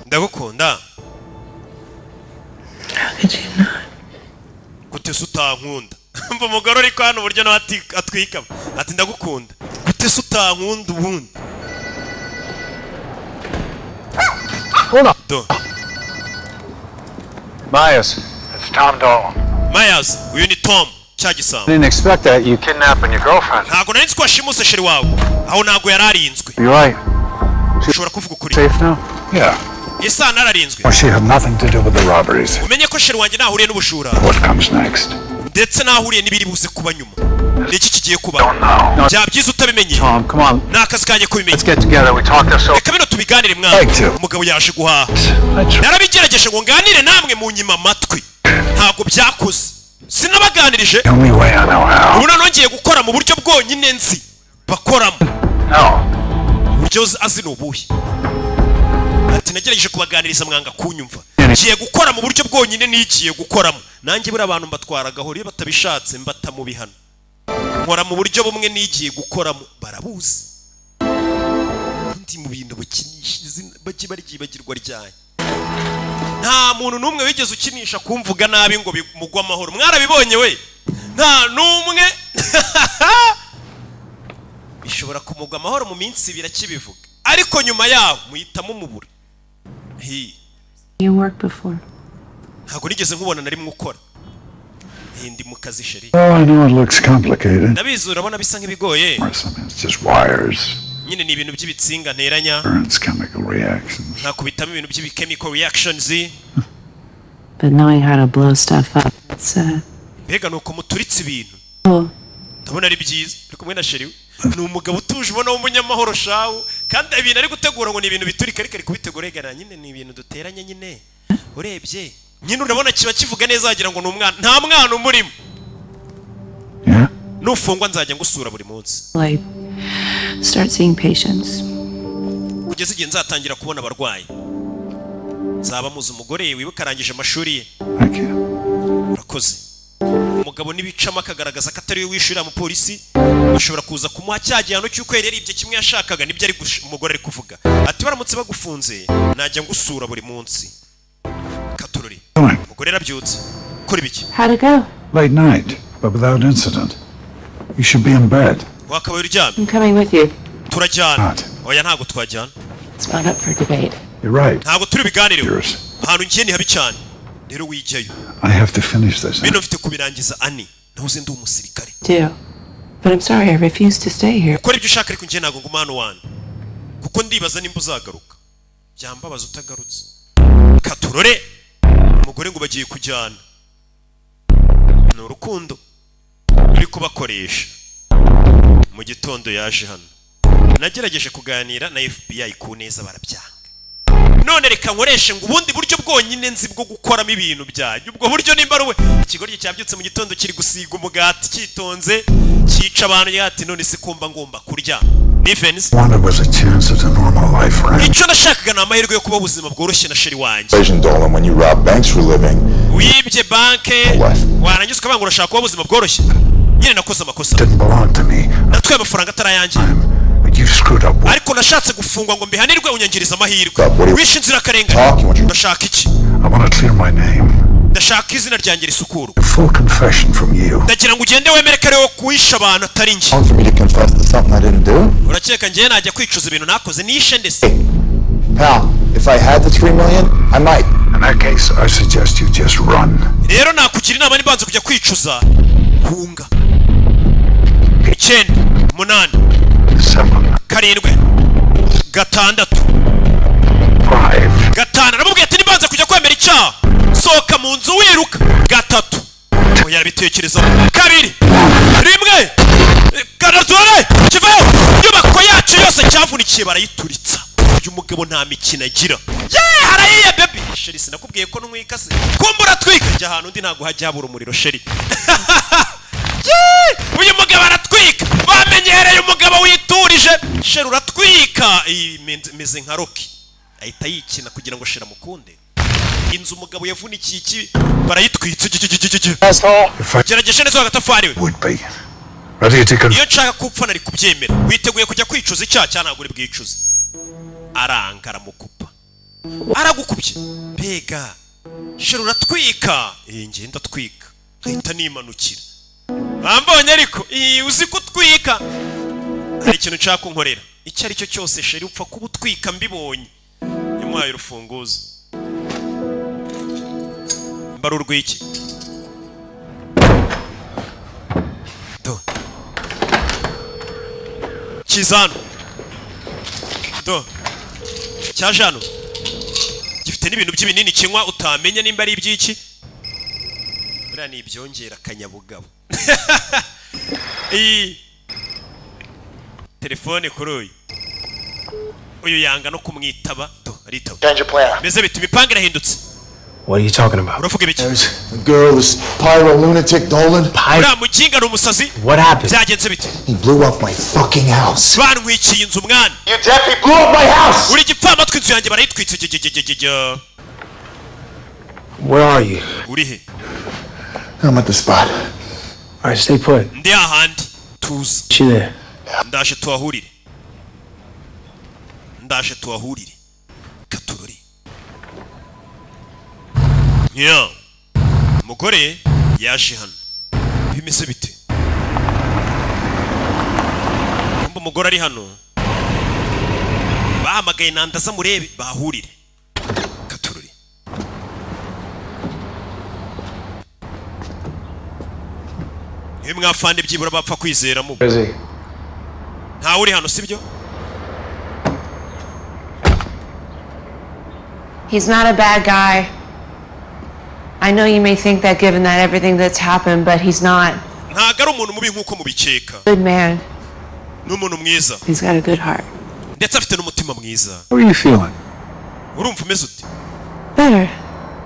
Ndagukunda. How could you not? Gute se utankunda? Mva umugore uri hano uburyo nawe atwikamo. Ati ndagukunda. Gute se utankunda ubundi? Hold on. Do. Myers. It's Tom Dolan. Myers, uyu ni Tom, cya gisambo. Didn't expect that, you kidnapping your girlfriend. Ntabwo nari nzi ko washimuse chéri wawe. Aho ntabwo yari arinzwe. You're right. Ushobora kuvuga ukuri. Safe now? Yeah. Ese nararinzwe? Well, she had nothing to do with the robberies. Umenye ko chéri wanjye ntahuriye n'ubujura. What comes next? Ndetse n'aho uriye n'ibiri buze kuba nyuma. Ni iki kigiye kuba? Byaba byiza utabimenye. Tom, come on. Ni akazi kanjye kubimenya. Let's get together. We talk this over. Reka bino tubiganire mwana. Umugabo yaje guhaha. Narabigerageje ngo nganire namwe, mu nyima amatwi, ntabwo byakoze, sinabaganirije. The only way I know how. Ubu noneho ngiye gukora mu buryo bwonyine nzi bakoramo. Uburyo azi ni ubuhe? Ati nagerageje kubaganiriza mwanga kunyumva, ngiye gukora mu buryo bwonyine nigiye gukoramo nanjye. Buriya abantu mbatwara gahoro, iyo batabishatse mbata mu bihano. Nkora mu buryo bumwe nigiye gukoramo, barabuzi. Ndi mu bintu bakinisha izina bajye baryibagirwa ryanjye. Nta muntu n'umwe wigeze ukinisha kumvuga nabi ngo bimugwe amahoro, mwarabibonye we. Nta n'umwe bishobora kumugwa amahoro mu minsi 2 akibivuga, ariko nyuma yaho muhita mumubura. Hi. You worked before. Ntabwo nigeze nkubona na rimwe ukora. Hi, ndi mu kazi, chérie. Well, I know it looks complicated. Ndabizi, urabona bisa nk'ibigoye. I mean, it's just wires, Nyine ni ibintu by'ibitsinga nteranya. currents, chemical reactions. Nkakubitamo ibintu by'ibi-chemical reactions. But knowing how to blow stuff up, it's Mbega ni uko muturitse ibintu. Cool. Ndabona ari byiza. Uri kumwe na chérie we, ni umugabo utuje, ubona w'umunyamahoro shawu, kandi ibintu ari gutegura ngo ni ibintu biturika, ariko ari kubitegura yegana. Nyine ni ibintu duteranya nyine, urebye nyine urabona kiba kivuga neza, wagira ngo ni umwana, nta mwana umurimo. Nufungwa nzajya ngusura buri munsi. Like, start seeing patients. Kugeza igihe nzatangira kubona abarwayi, nzaba muzi. Umugore wibuka arangije amashuri ye. Urakoze. Umugabo nibicamo akagaragaza ko atari we wishyurira umupolisi, bashobora kuza kumuha cya gihano cy'uko yari yaribye kimwe yashakaga. Nibyo ari umugore ari kuvuga ati baramutse bagufunze najya ngusura buri munsi. Katururi, umugore yarabyutse. Kora ibiki? How'd it go? Late night, but without incident. You should be in bed. Wakabaye uryamye. I'm coming with you. Turajyana. Oya, ntabwo twajyana. It's not up for debate. You're right. Ntabwo turi biganireho. Ahantu ngiye ni habi cyane, rero wijyayo. I have to finish this. Bino mfite kubirangiza ani, ntuze ndi umusirikare. Do. But I'm sorry, I refuse to stay here. Ukora ibyo ushaka, ariko njye ntabwo nguma hano wani, kuko ndibaza nimba uzagaruka, byambabaza utagarutse. Katurore, umugore ngo bagiye kujyana. Ni urukundo ruri kubakoresha. Mu gitondo yaje hano. Nagerageje kuganira na FBI ku neza, barabyanga. None reka nkoreshe ngo ubundi buryo bwonyine nzi bwo gukoramo ibintu byanjye. Ubwo buryo nimba ari we. Ikigoryi cyabyutse mu gitondo kiri gusiga umugati cyitonze, cyica abantu. Yati none se kumba ngomba kurya Nivens. Wanted was a chance at a normal life, right? Icyo nashakaga ni amahirwe yo kuba ubuzima bworoshye na chérie wanjye. Asian Dolan, when you rob banks for a living, Wibye banke warangiza ukavuga ngo urashaka kuba ubuzima bworoshye. Nyine nakoze amakosa. Didn't belong to me. Natwaye amafaranga atari ayanjye. But you screwed up. Ariko nashatse gufungwa ngo mbihanirwe, unyangiriza amahirwe, wishe inzirakarengane. Ndashaka iki? I want to clear my name. Ndashaka izina ryanjye risukurwa. A full confession from you. Ndagira ngo ugende wemere ko ariwo kuwisha abantu, atari njye. for me to confess to something I didn't do? Urakeka njyewe najya kwicuza ibintu nakoze nishe ndetse? Pal, if I had the 3 million, I might. In that case, I suggest you just run. Rero nakugira inama, nibanze kujya kwicuza, hunga. 9, 8, 7, 6, 5. Aramubwira ati nibanze kujya kwemera icyaha, sohoka mu nzu wiruka. 3, oya, yarabitekerezaho. 2, 1, karatore kivayo. Inyubako yacu yose cyavunikiye barayituritsa. Uyu mugabo nta mikino agira. Ye, harayiye baby. Chérie, sinakubwiye ko ntwika se? Kumbura twika, jya ahantu undi ntabwo hajya habura umuriro, chérie. Yee! Uyu mugabo aratwika, bamenyereye umugabo witurije. Chérie, uratwika. Iyi meze nka Rocky, ahita yikina kugira ngo chérie amukunde. Inzu umugabo yavunikiye iki barayitwitse. Gerageje neza agatafari we. Would be. Ready to Iyo nshaka kupfa nari kubyemera. Witeguye kujya kwicuza icyaha cyangwa ntabwo uri bwicuze? Aranga, aramukupa, aragukubye. Mbega chérie, uratwika. Iyi ngiye ndatwika, nkahita nimanukira. Bambonye ariko iyi uzi ko utwika. Hari ikintu nshaka kunkorera icyo ari cyo cyose, chérie, upfa kuba utwika mbibonye. Yamuhaye urufunguzo mba ari urw'iki? Do kiza hano, do cyaje hano gifite n'ibintu by'ibinini kinywa, utamenya nimba ari iby'iki. Buriya ni ibyongera akanyabugabo. Iyi telefone kuri uyu yanga no kumwitaba, do aritaba. Change of plan. Meze biti, imipango irahindutse. What are you talking about? Uravuga ibiki? The girl, this pyro lunatic Dolan. Uriya muginga ni umusazi. What happened? Byagenze bite? He blew up my fucking house. Bantwikiye inzu mwana. You deaf? He blew up my house. Uri igipfamatwi, inzu yanjye barayitwitse. Gigigigigigi. Where are you? Uri he? I'm at the spot. All right, stay put. Ndi hahandi, tuza. She there. Ndaje tuhahurire, ndaje tuhahurire. Katurore ya umugore yaje hano, bimeze bite? Kumva umugore ari hano, bahamagaye nandaza murebe bahahurire. Katurore. Niwe mwafande byibura bapfa kwizera mu Busy. Ntawe uri hano, sibyo? He's not a bad guy. I know you may think that given that everything that's happened, but he's not. Ntabwo ari umuntu mubi nk'uko mubikeka. Good man. Ni umuntu mwiza. He's got a good heart. Ndetse afite n'umutima mwiza. How are you feeling? Urumva umeze ute? Better.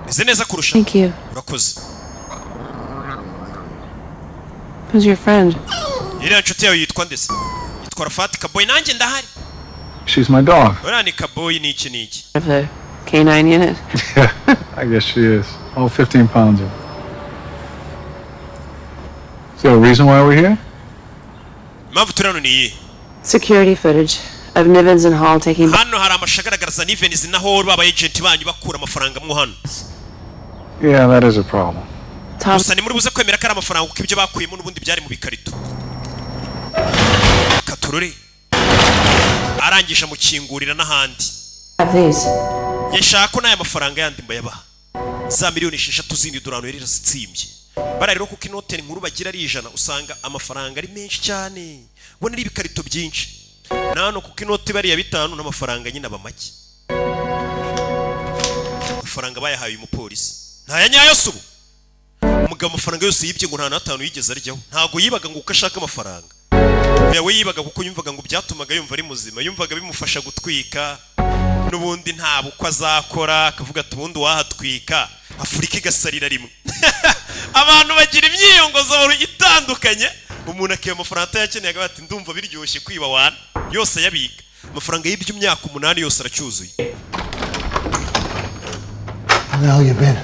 Meze neza kurusha. Thank you. Urakoze. Who's your friend? Iriya nshuti yawe yitwa ndetse yitwa Rafati Kaboyi, nanjye ndahari. She's my dog. Uriya ni Kaboyi, ni iki n'iki. Of the K9 unit. Yeah, I guess she is. All 15 pounds of her. Is there a reason why we're here? Impamvu turi hano ni iyihe? Security footage of Nivens and Hall taking. Hano hari amashusho agaragaza Nivens na Hall baba agent banyu bakura amafaranga mo hano. Yeah, that is a problem. Gusa ni muri buze kwemera ko ari amafaranga, kuko ibyo bakuyemo n'ubundi byari mu bikarito. Katurore arangije amukingurira n'ahandi. Have these. Yashaka ko n'aya mafaranga yandi mbayabaha, za miliyoni 6 zindi dorari yari ziratsimbye bara rero, kuko inote nkuru bagira ari 100, usanga amafaranga ari menshi cyane, ubona ari ibikarito byinshi. Na hano kuko inoti bariya 5 n'amafaranga nyine aba make. Amafaranga bayahaye uyu mupolisi ntaya nyayo si ubu. Umugabo amafaranga yose yibye ngo nta n'atanu yigeze aryaho. Ntabwo yibaga ngo uko ashaka amafaranga. Oya, we yibaga kuko yumvaga ngo byatumaga yumva ari muzima, yumvaga bimufasha gutwika. N'ubundi nta bukwe azakora, akavuga ati ubundi wahatwika Afurika igasarira rimwe. Abantu bagira imyiyongozo itandukanye. Umuntu akiba amafaranga atayakeneye, akavuga ati ndumva biryoshye kwiba wana yose ayabika. Amafaranga yibye imyaka 8 yose aracyuzuye. Where the hell you been?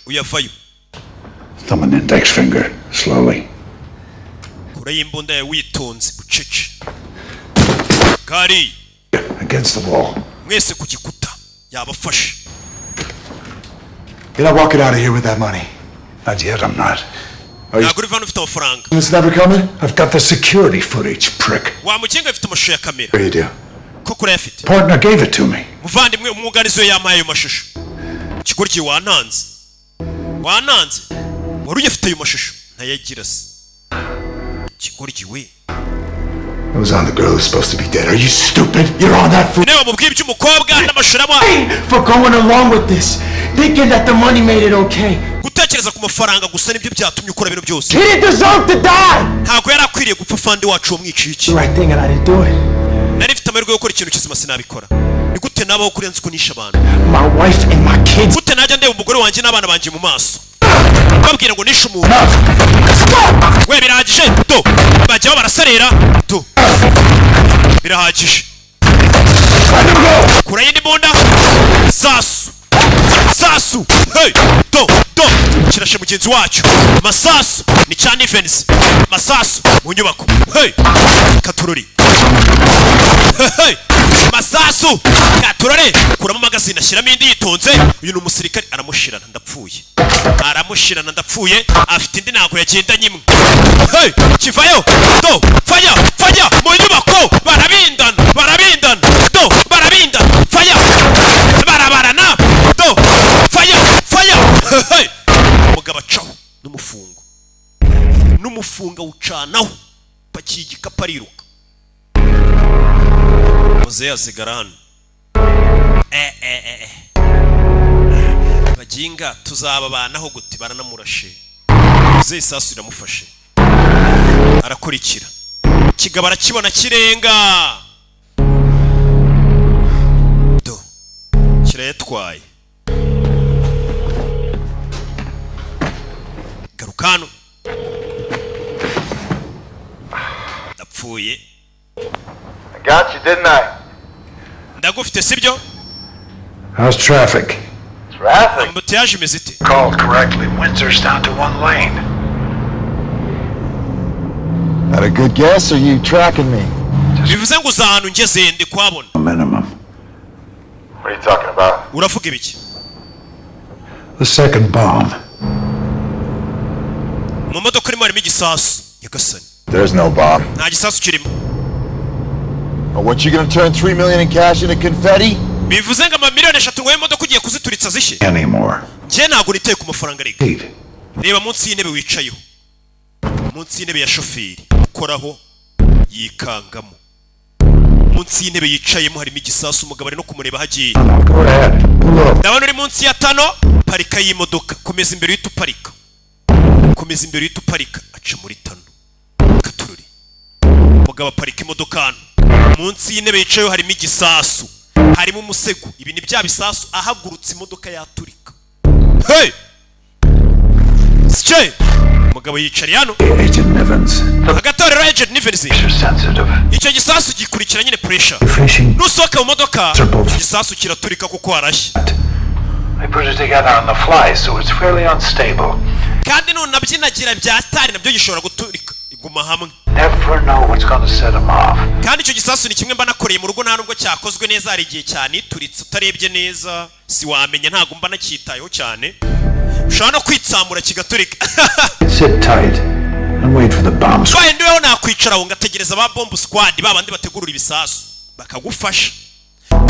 Uyavayo. Thumb and index finger, slowly. Kure y'imbunda yawe witonze bucece kari. Against the wall. Mwese ku gikuta, yabafashe. You're not walking out of here with that money. Not yet, I'm not. Ntabwo uri hano ufite amafaranga. It's never coming? I've got the security footage, prick. Wa mukinga, afite amashusho ya kamera. Sure you do. Koko urayafite? Partner gave it to me. Muvandimwe umwunganizi we yampaye ayo mashusho. Ikigoryi, wantanze, wantanze, wari uyafite ayo mashusho ntayagira se? Ikigoryi we. It was on the girl who's supposed to be dead. Are you stupid? You're on that fool. Nawe wamubwiye iby'umukobwa n'amashusho aramuha. For going along with this, thinking that the money made it okay. Gutekereza ku mafaranga gusa nibyo byatumye ukora bino byose. He didn't deserve to die. Ntabwo yari akwiriye gupfa. Fandi wacu wamwiciye iki? The right thing and I didn't do it. Nari mfite amahirwe yo gukora ikintu kizima, sinabikora. Ni gute nabaho kuri nzi ko nishe abantu? My wife and my kids. Gute najya ndeba umugore wanjye n'abana banjye mu maso babwira ngo nishe umuntu we? Birahagije, do bajyaho barasarera, do birahagije. Kura y'indi mbunda, sasu sasu, hey, do do kirashe mugenzi wacu. Masasu ni cya Nivens, masasu mu nyubako, hey, katururi, hey, masasu katurore. Kuramo magazine, ashyiramo indi yitonze. Uyu ni umusirikare, aramushirana ndapfuye, aramushirana ndapfuye. Afite indi, ntabwo yagendanye imwe. Hey, kivayo, do faya faya mu nyubako, barabindana, barabindana, do barabindana, faya barabarana, do faya faya. Hey, umugabo acaho n'umufungo, n'umufunga awucanaho, pakiye igikapu ariruka. Muzehe asigara hano. Eh eh eh eh. Baginga tuzababanaho gute? Baranamurashe. Muzehe isasu iramufashe, arakurikira kigabo, arakibona kirenga do kirayatwaye. Garuka hano, ndapfuye. I got you, didn't I? Ndagufite, sibyo? How's traffic? Traffic? Embouteillage imeze ite? Called correctly. Windsor's down to one lane. That a good guess, or you tracking me? Bivuze ngo uza ahantu ngeze ndi kuhabona. Minimum. What are you talking about? Uravuga ibiki? The second bomb. Mu modoka urimo harimo igisasu, nyagasani. There's no bomb. Nta gisasu kirimo. Oh, what, you gonna turn 3 million in cash into confetti? Bivuze ngo amamiliyoni 3 ngo imodoka ugiye kuzituritsa zishye? Anymore. Njye ntabwo niteye ku mafaranga rega. Eight. Reba munsi y'intebe wicayeho, munsi y'intebe ya shoferi ukoraho, yikangamo. Munsi y'intebe yicayemo harimo igisasu. Umugabo ari no kumureba aho agiye. Go ahead. Pull up. Ndabona uri munsi ya tano. Parika y'imodoka, komeza imbere uhita uparika, komeza imbere uhita uparika. Aca muri tano katururi. Umugabo aparika imodoka hano, munsi y'intebe yicayeho harimo igisasu, harimo umusego. Ibi ni bya bisasu, ahagurutse imodoka yaturika. Hey! Sike umugabo yicariye hano. Agent Nivens. Hagati aho rero, Agent Nivens, Sensitive. icyo gisasu gikurikira nyine pressure. Facing. Nusohoka mu modoka, Circles. igisasu kiraturika kuko harashya. I put it together on the fly, so it's fairly unstable. Kandi nunabyinagira bya tari nabyo gishobora guturika. Iguma hamwe. Never know what's gonna set them off. Kandi icyo gisasu ni kimwe mba nakoreye mu rugo, nta nubwo cyakozwe neza. Hari igihe cyanituritse utarebye neza, si wamenya. Ntabwo mba nacyitayeho cyane, ushobora no kwitsamura kigaturika. Sit tight and wait for the bomb squad. Twaye ndiweho nakwicara aho ngategereza ba bomb squad, ba bandi bategurura ibisasu bakagufasha.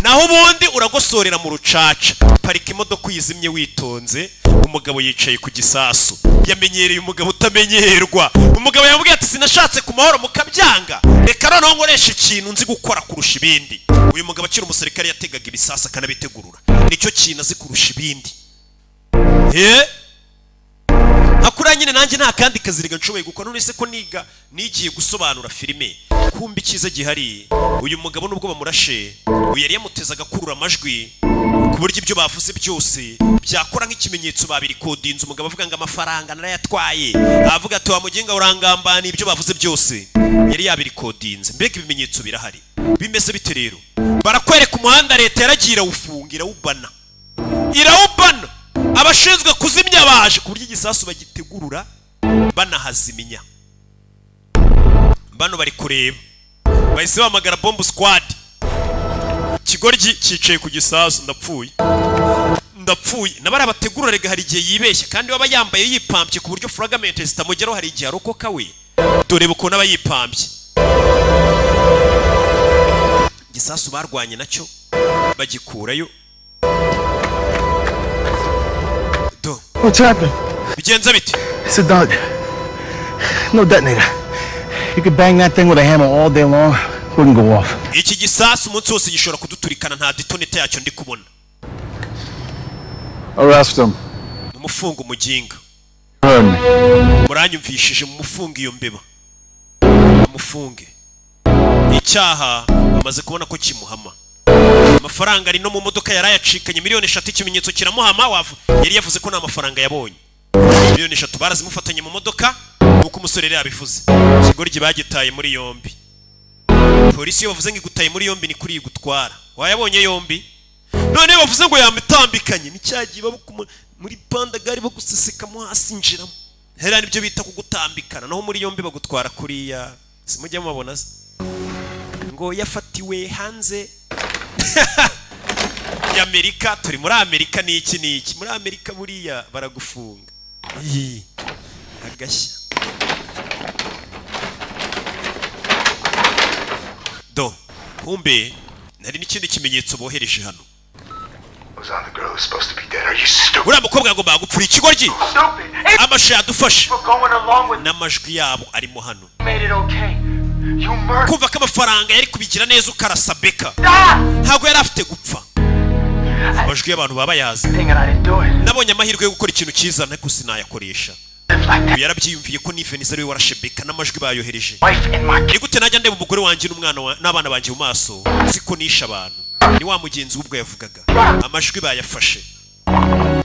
Naho ubundi uragosorera mu rucaca. Parika imodoka uyizimye witonze. Umugabo yicaye ku gisasu, yamenyereye umugabo utamenyerwa. Umugabo yamubwiye ati: "Sinashatse ku mahoro mukabyanga, reka noneho nkoresha ikintu nzi gukora kurusha ibindi." Uyu mugabo akiri umusirikare yategaga ibisasu akanabitegurura, nicyo kintu azi kurusha ibindi. Eh? Akuriya nyine nanjye nta kandi kazi rega nshoboye gukora. None se ko niga nigiye gusobanura filime? Kumva icyiza gihari, uyu mugabo nubwo bamurashe, uyu yari yamuteze agakurura amajwi ku buryo ibyo bavuze byose byakora nk'ikimenyetso. Babirikodinze. Umugabo avuga ngo amafaranga narayatwaye, avuga ati: "Wa muginga urangambana." Ibyo bavuze byose yari yabirikodinze, mbega ibimenyetso birahari. Bimeze bite rero? Barakwereka umuhanda leta yaragiye irawufunga, irawubana, irawubana. Abashinzwe kuzimya baje ku buryo igisasu bagitegurura banahazimya. Bano bari kureba, bahise bahamagara bomb squad. Ikigoryi cyicaye ku gisasu. Ndapfuye, ndapfuye. Nabari abategura rega, hari igihe yibeshya, kandi waba yambaye yipampye ku buryo fragment zitamugeraho. Hari igihe arokoka we. Dore ukuntu aba yipampye. Igisasu barwanye nacyo bagikurayo do. What's happening? Bigenze bite? It's a dud. No detonator. You could bang that thing with a hammer all day long, wouldn't go off. Iki gisasu umunsi wose gishobora kuduturikana, nta detonator yacyo ndi kubona. Arrest him. Mumufunga umuginga. Heard me. Muranyumvishije? Mumufunge iyo mbeba, mumufunge. Icyaha bamaze kubona ko kimuhama. Amafaranga ari no mu modoka yari ayacikanye, miliyoni 3. Ikimenyetso kiramuhama. Yari yavuze ko nta mafaranga yabonye. Miliyoni 3 barazimufatanye mu modoka nk'uko umusore yari yabivuze. Ikigoryi bagitaye muri yombi. Polisi iyo bavuze ngo igutaye muri yombi, ni kuri igutwara wayabonye yombi. None bavuze ngo yamitambikanye, ni cya gihe muri pandagari bagusesekamo hasi injiramo hera, nibyo bita kugutambikana. Naho muri yombi bagutwara kuriya, simujya mubabona se ngo yafatiwe hanze y'Amerika? Turi muri Amerika, ni iki n'iki. Muri Amerika buriya baragufunga. Ii, agashya do. Kumbe nari n'ikindi kimenyetso bohereje hano. Was on the girl who's supposed to be dead. Are you stupid? Uriya mukobwa yagombaga gupfura. Ikigoryi, amashusho yadufashe Going along with n'amajwi yabo arimo hano. made it okay. You murdered. Kumva ko amafaranga yari kubigira neza ukarasa Beka, ntabwo yari afite gupfa. Amajwi y'abantu baba bayazi. Nabonye amahirwe yo gukora ikintu cyiza, ariko sinayakoresha. Uyu yarabyiyumviye ko Nivens ari we warashe Beka n'amajwi bayohereje. Ni gute najya ndeba umugore wanjye n'umwana n'abana banjye mu maso siko nishe abantu? Ni wa mugenzi w'ubwo yavugaga, amajwi bayafashe.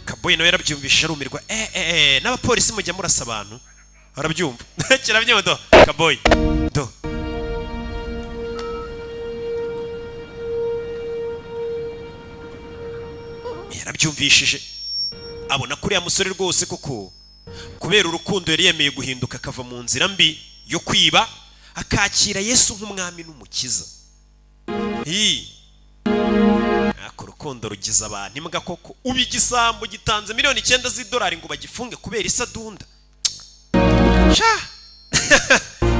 Kaboyi nawe yarabyumvishije, arumirwa. Eh eh eh, n'abapolisi mujya murasa abantu? Arabyumva, kirabyumva. Do Kaboyi do. Yarabyumvishije, abona kuriya musore rwose koko kubera urukundo yari yemeye guhinduka, akava mu nzira mbi yo kwiba, akakira Yesu nk'umwami n'umukiza. Hi, ako urukundo rugize abantu imbwa koko! Ubu igisambo gitanze miliyoni 9 z'idolari ngo bagifunge kubera isadunda. Sha,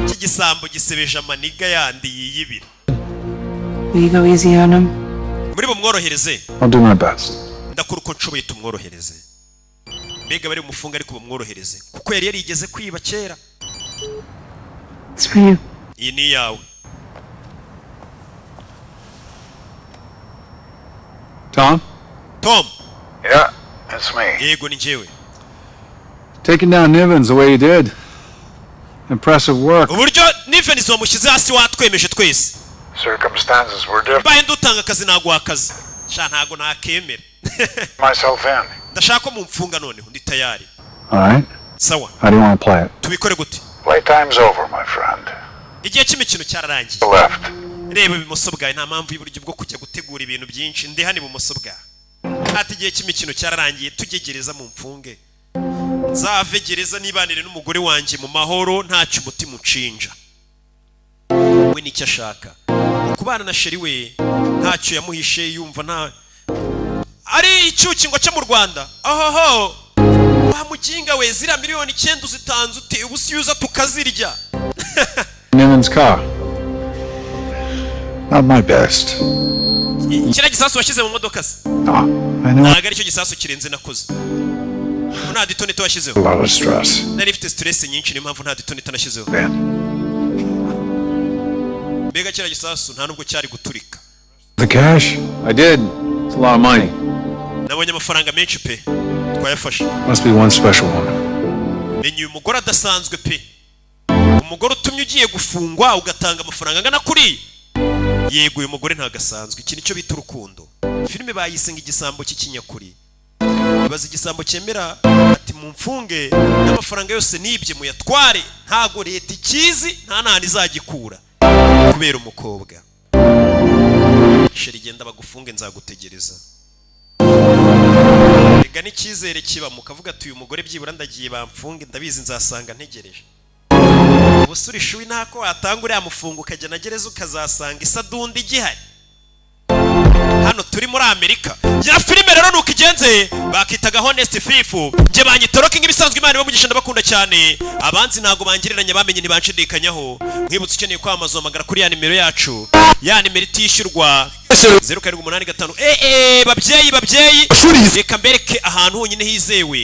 iki gisambo gisebeje amaniga yandi yiyibira. Will you go easy on him? Muri bumworohereze? I'll do my best. Ndakora uko nshoboye tumworohereze. Mbega bari bumufunge ariko bamworohereze, kuko yari yarigeze kwiba kera. It's for you. Iyi ni iyawe. Tom? Tom? Yeah, that's me. Yego, ni njyewe. Taking down Nivens the way you did. Impressive work. Uburyo Nivens wamushyize hasi watwemeje twese. Circumstances were different. Mbaye ndutanga akazi, naguha akazi. Sha, ntago nakemera. Myself in. Ndashaka ko mumfunga noneho, ndi tayari. All right. Sawa. How do you want to play it? Tubikore gute? Playtime's over, my friend. Igihe cy'imikino cyararangiye. The left. Reba ibumoso bwawe, nta mpamvu y'uburyo bwo kujya gutegura ibintu byinshi, ndi hano ibumoso bwawe. Ati igihe cy'imikino cyararangiye, tujye gereza mu mfunge, nzave gereza nibanire n'umugore wanjye mu mahoro, ntacyo umutima unshinja. We nicyo ashaka, kubana na chérie we, ntacyo yamuhishe, yumva nta ari icyukingo cyo mu Rwanda. Ahoho wa muginga we, ziriya miliyoni 9 uzitanze ute? Ubu si uza tukazirya. Nivens' car. Not my best. Kiriya gisasu washyize mu modoka se? I know Ntabwo aricyo gisasu kirenze nakoze. Ubu nta detonator washyizeho? a lot of stress. Nari mfite stress nyinshi, niyo mpamvu nta detonator nashyizeho. Ben. Mbega kiriya gisasu nta nubwo cyari guturika. The cash? I did. It's a lot of money. Nabonye amafaranga menshi pe, twayafashe. Must be one special woman. Menya uyu mugore adasanzwe pe, umugore utumye ugiye gufungwa ugatanga amafaranga angana kuri. Yego, uyu mugore ntabwo asanzwe. Iki nicyo bita urukundo. Filime bayise ngo Igisambo cy'ikinyakuri. Ibaza igisambo cyemera ati mumfunge n'amafaranga yose nibye muyatware, ntago leta ikizi, nta n'ahantu izagikura, kubera umukobwa. Chérie, genda bagufunge, nzagutegereza. Rega n'icyizere kiba mukavuga ati uyu mugore byibura ndagiye bamfunge, ndabizi nzasanga ntegereje. Ubusore ishuwi ntako watanga uriya mufungo, ukajya na gereza ukazasanga isadundi igihari. Hano turi muri Amerika. Ya filime rero nuko igenze, bakitaga Honest Thief, njye banyita Rocky nk'ibisanzwe. Imana ibamugisha, ndabakunda cyane. Abanzi ntago bangereranya, bamenye ntibanshidikanyaho. Nkwibutsa, ukeneye kwamamaza uhamagara kuri ya nimero yacu, ya nimero itishyurwa, 0785. Babyeyi, babyeyi, reka mbereke ahantu honyine hizewe.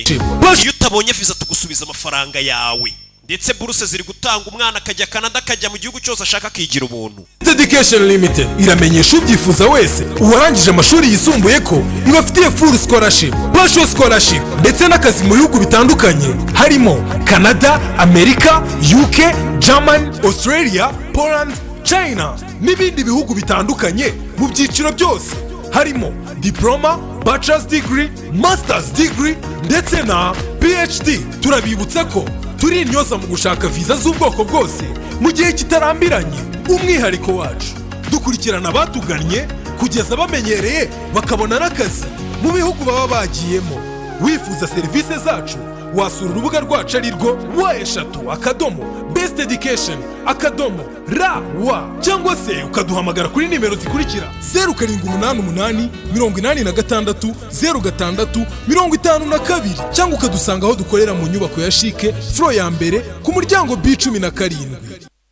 Iyo utabonye viza tugusubiza amafaranga yawe, ndetse buruse ziri gutanga, umwana akajya Canada, akajya mu gihugu cyose ashaka, akigira ubuntu. Education Limited iramenyesha ubyifuza wese, uwarangije amashuri yisumbuye, ko ibafitiye full scholarship, partial scholarship ndetse n'akazi mu bihugu bitandukanye harimo Canada, Amerika, UK, Germany, Australia, Poland, China n'ibindi bihugu bitandukanye mu byiciro byose harimo diploma, bachelor's degree, master's degree ndetse na PhD. Turabibutsa ko turi intyoza mu gushaka viza z'ubwoko bwose mu gihe kitarambiranye. Umwihariko wacu, dukurikirana abatugannye kugeza bamenyereye, bakabona n'akazi mu bihugu baba bagiyemo. Wifuza serivisi zacu, wasura urubuga rwacu ari rwo w, .best education.rw, cyangwa se ukaduhamagara kuri nimero zikurikira: 0788 86 06 52, cyangwa ukadusanga aho dukorera mu nyubako ya CHIC, floor ya mbere, ku muryango B17.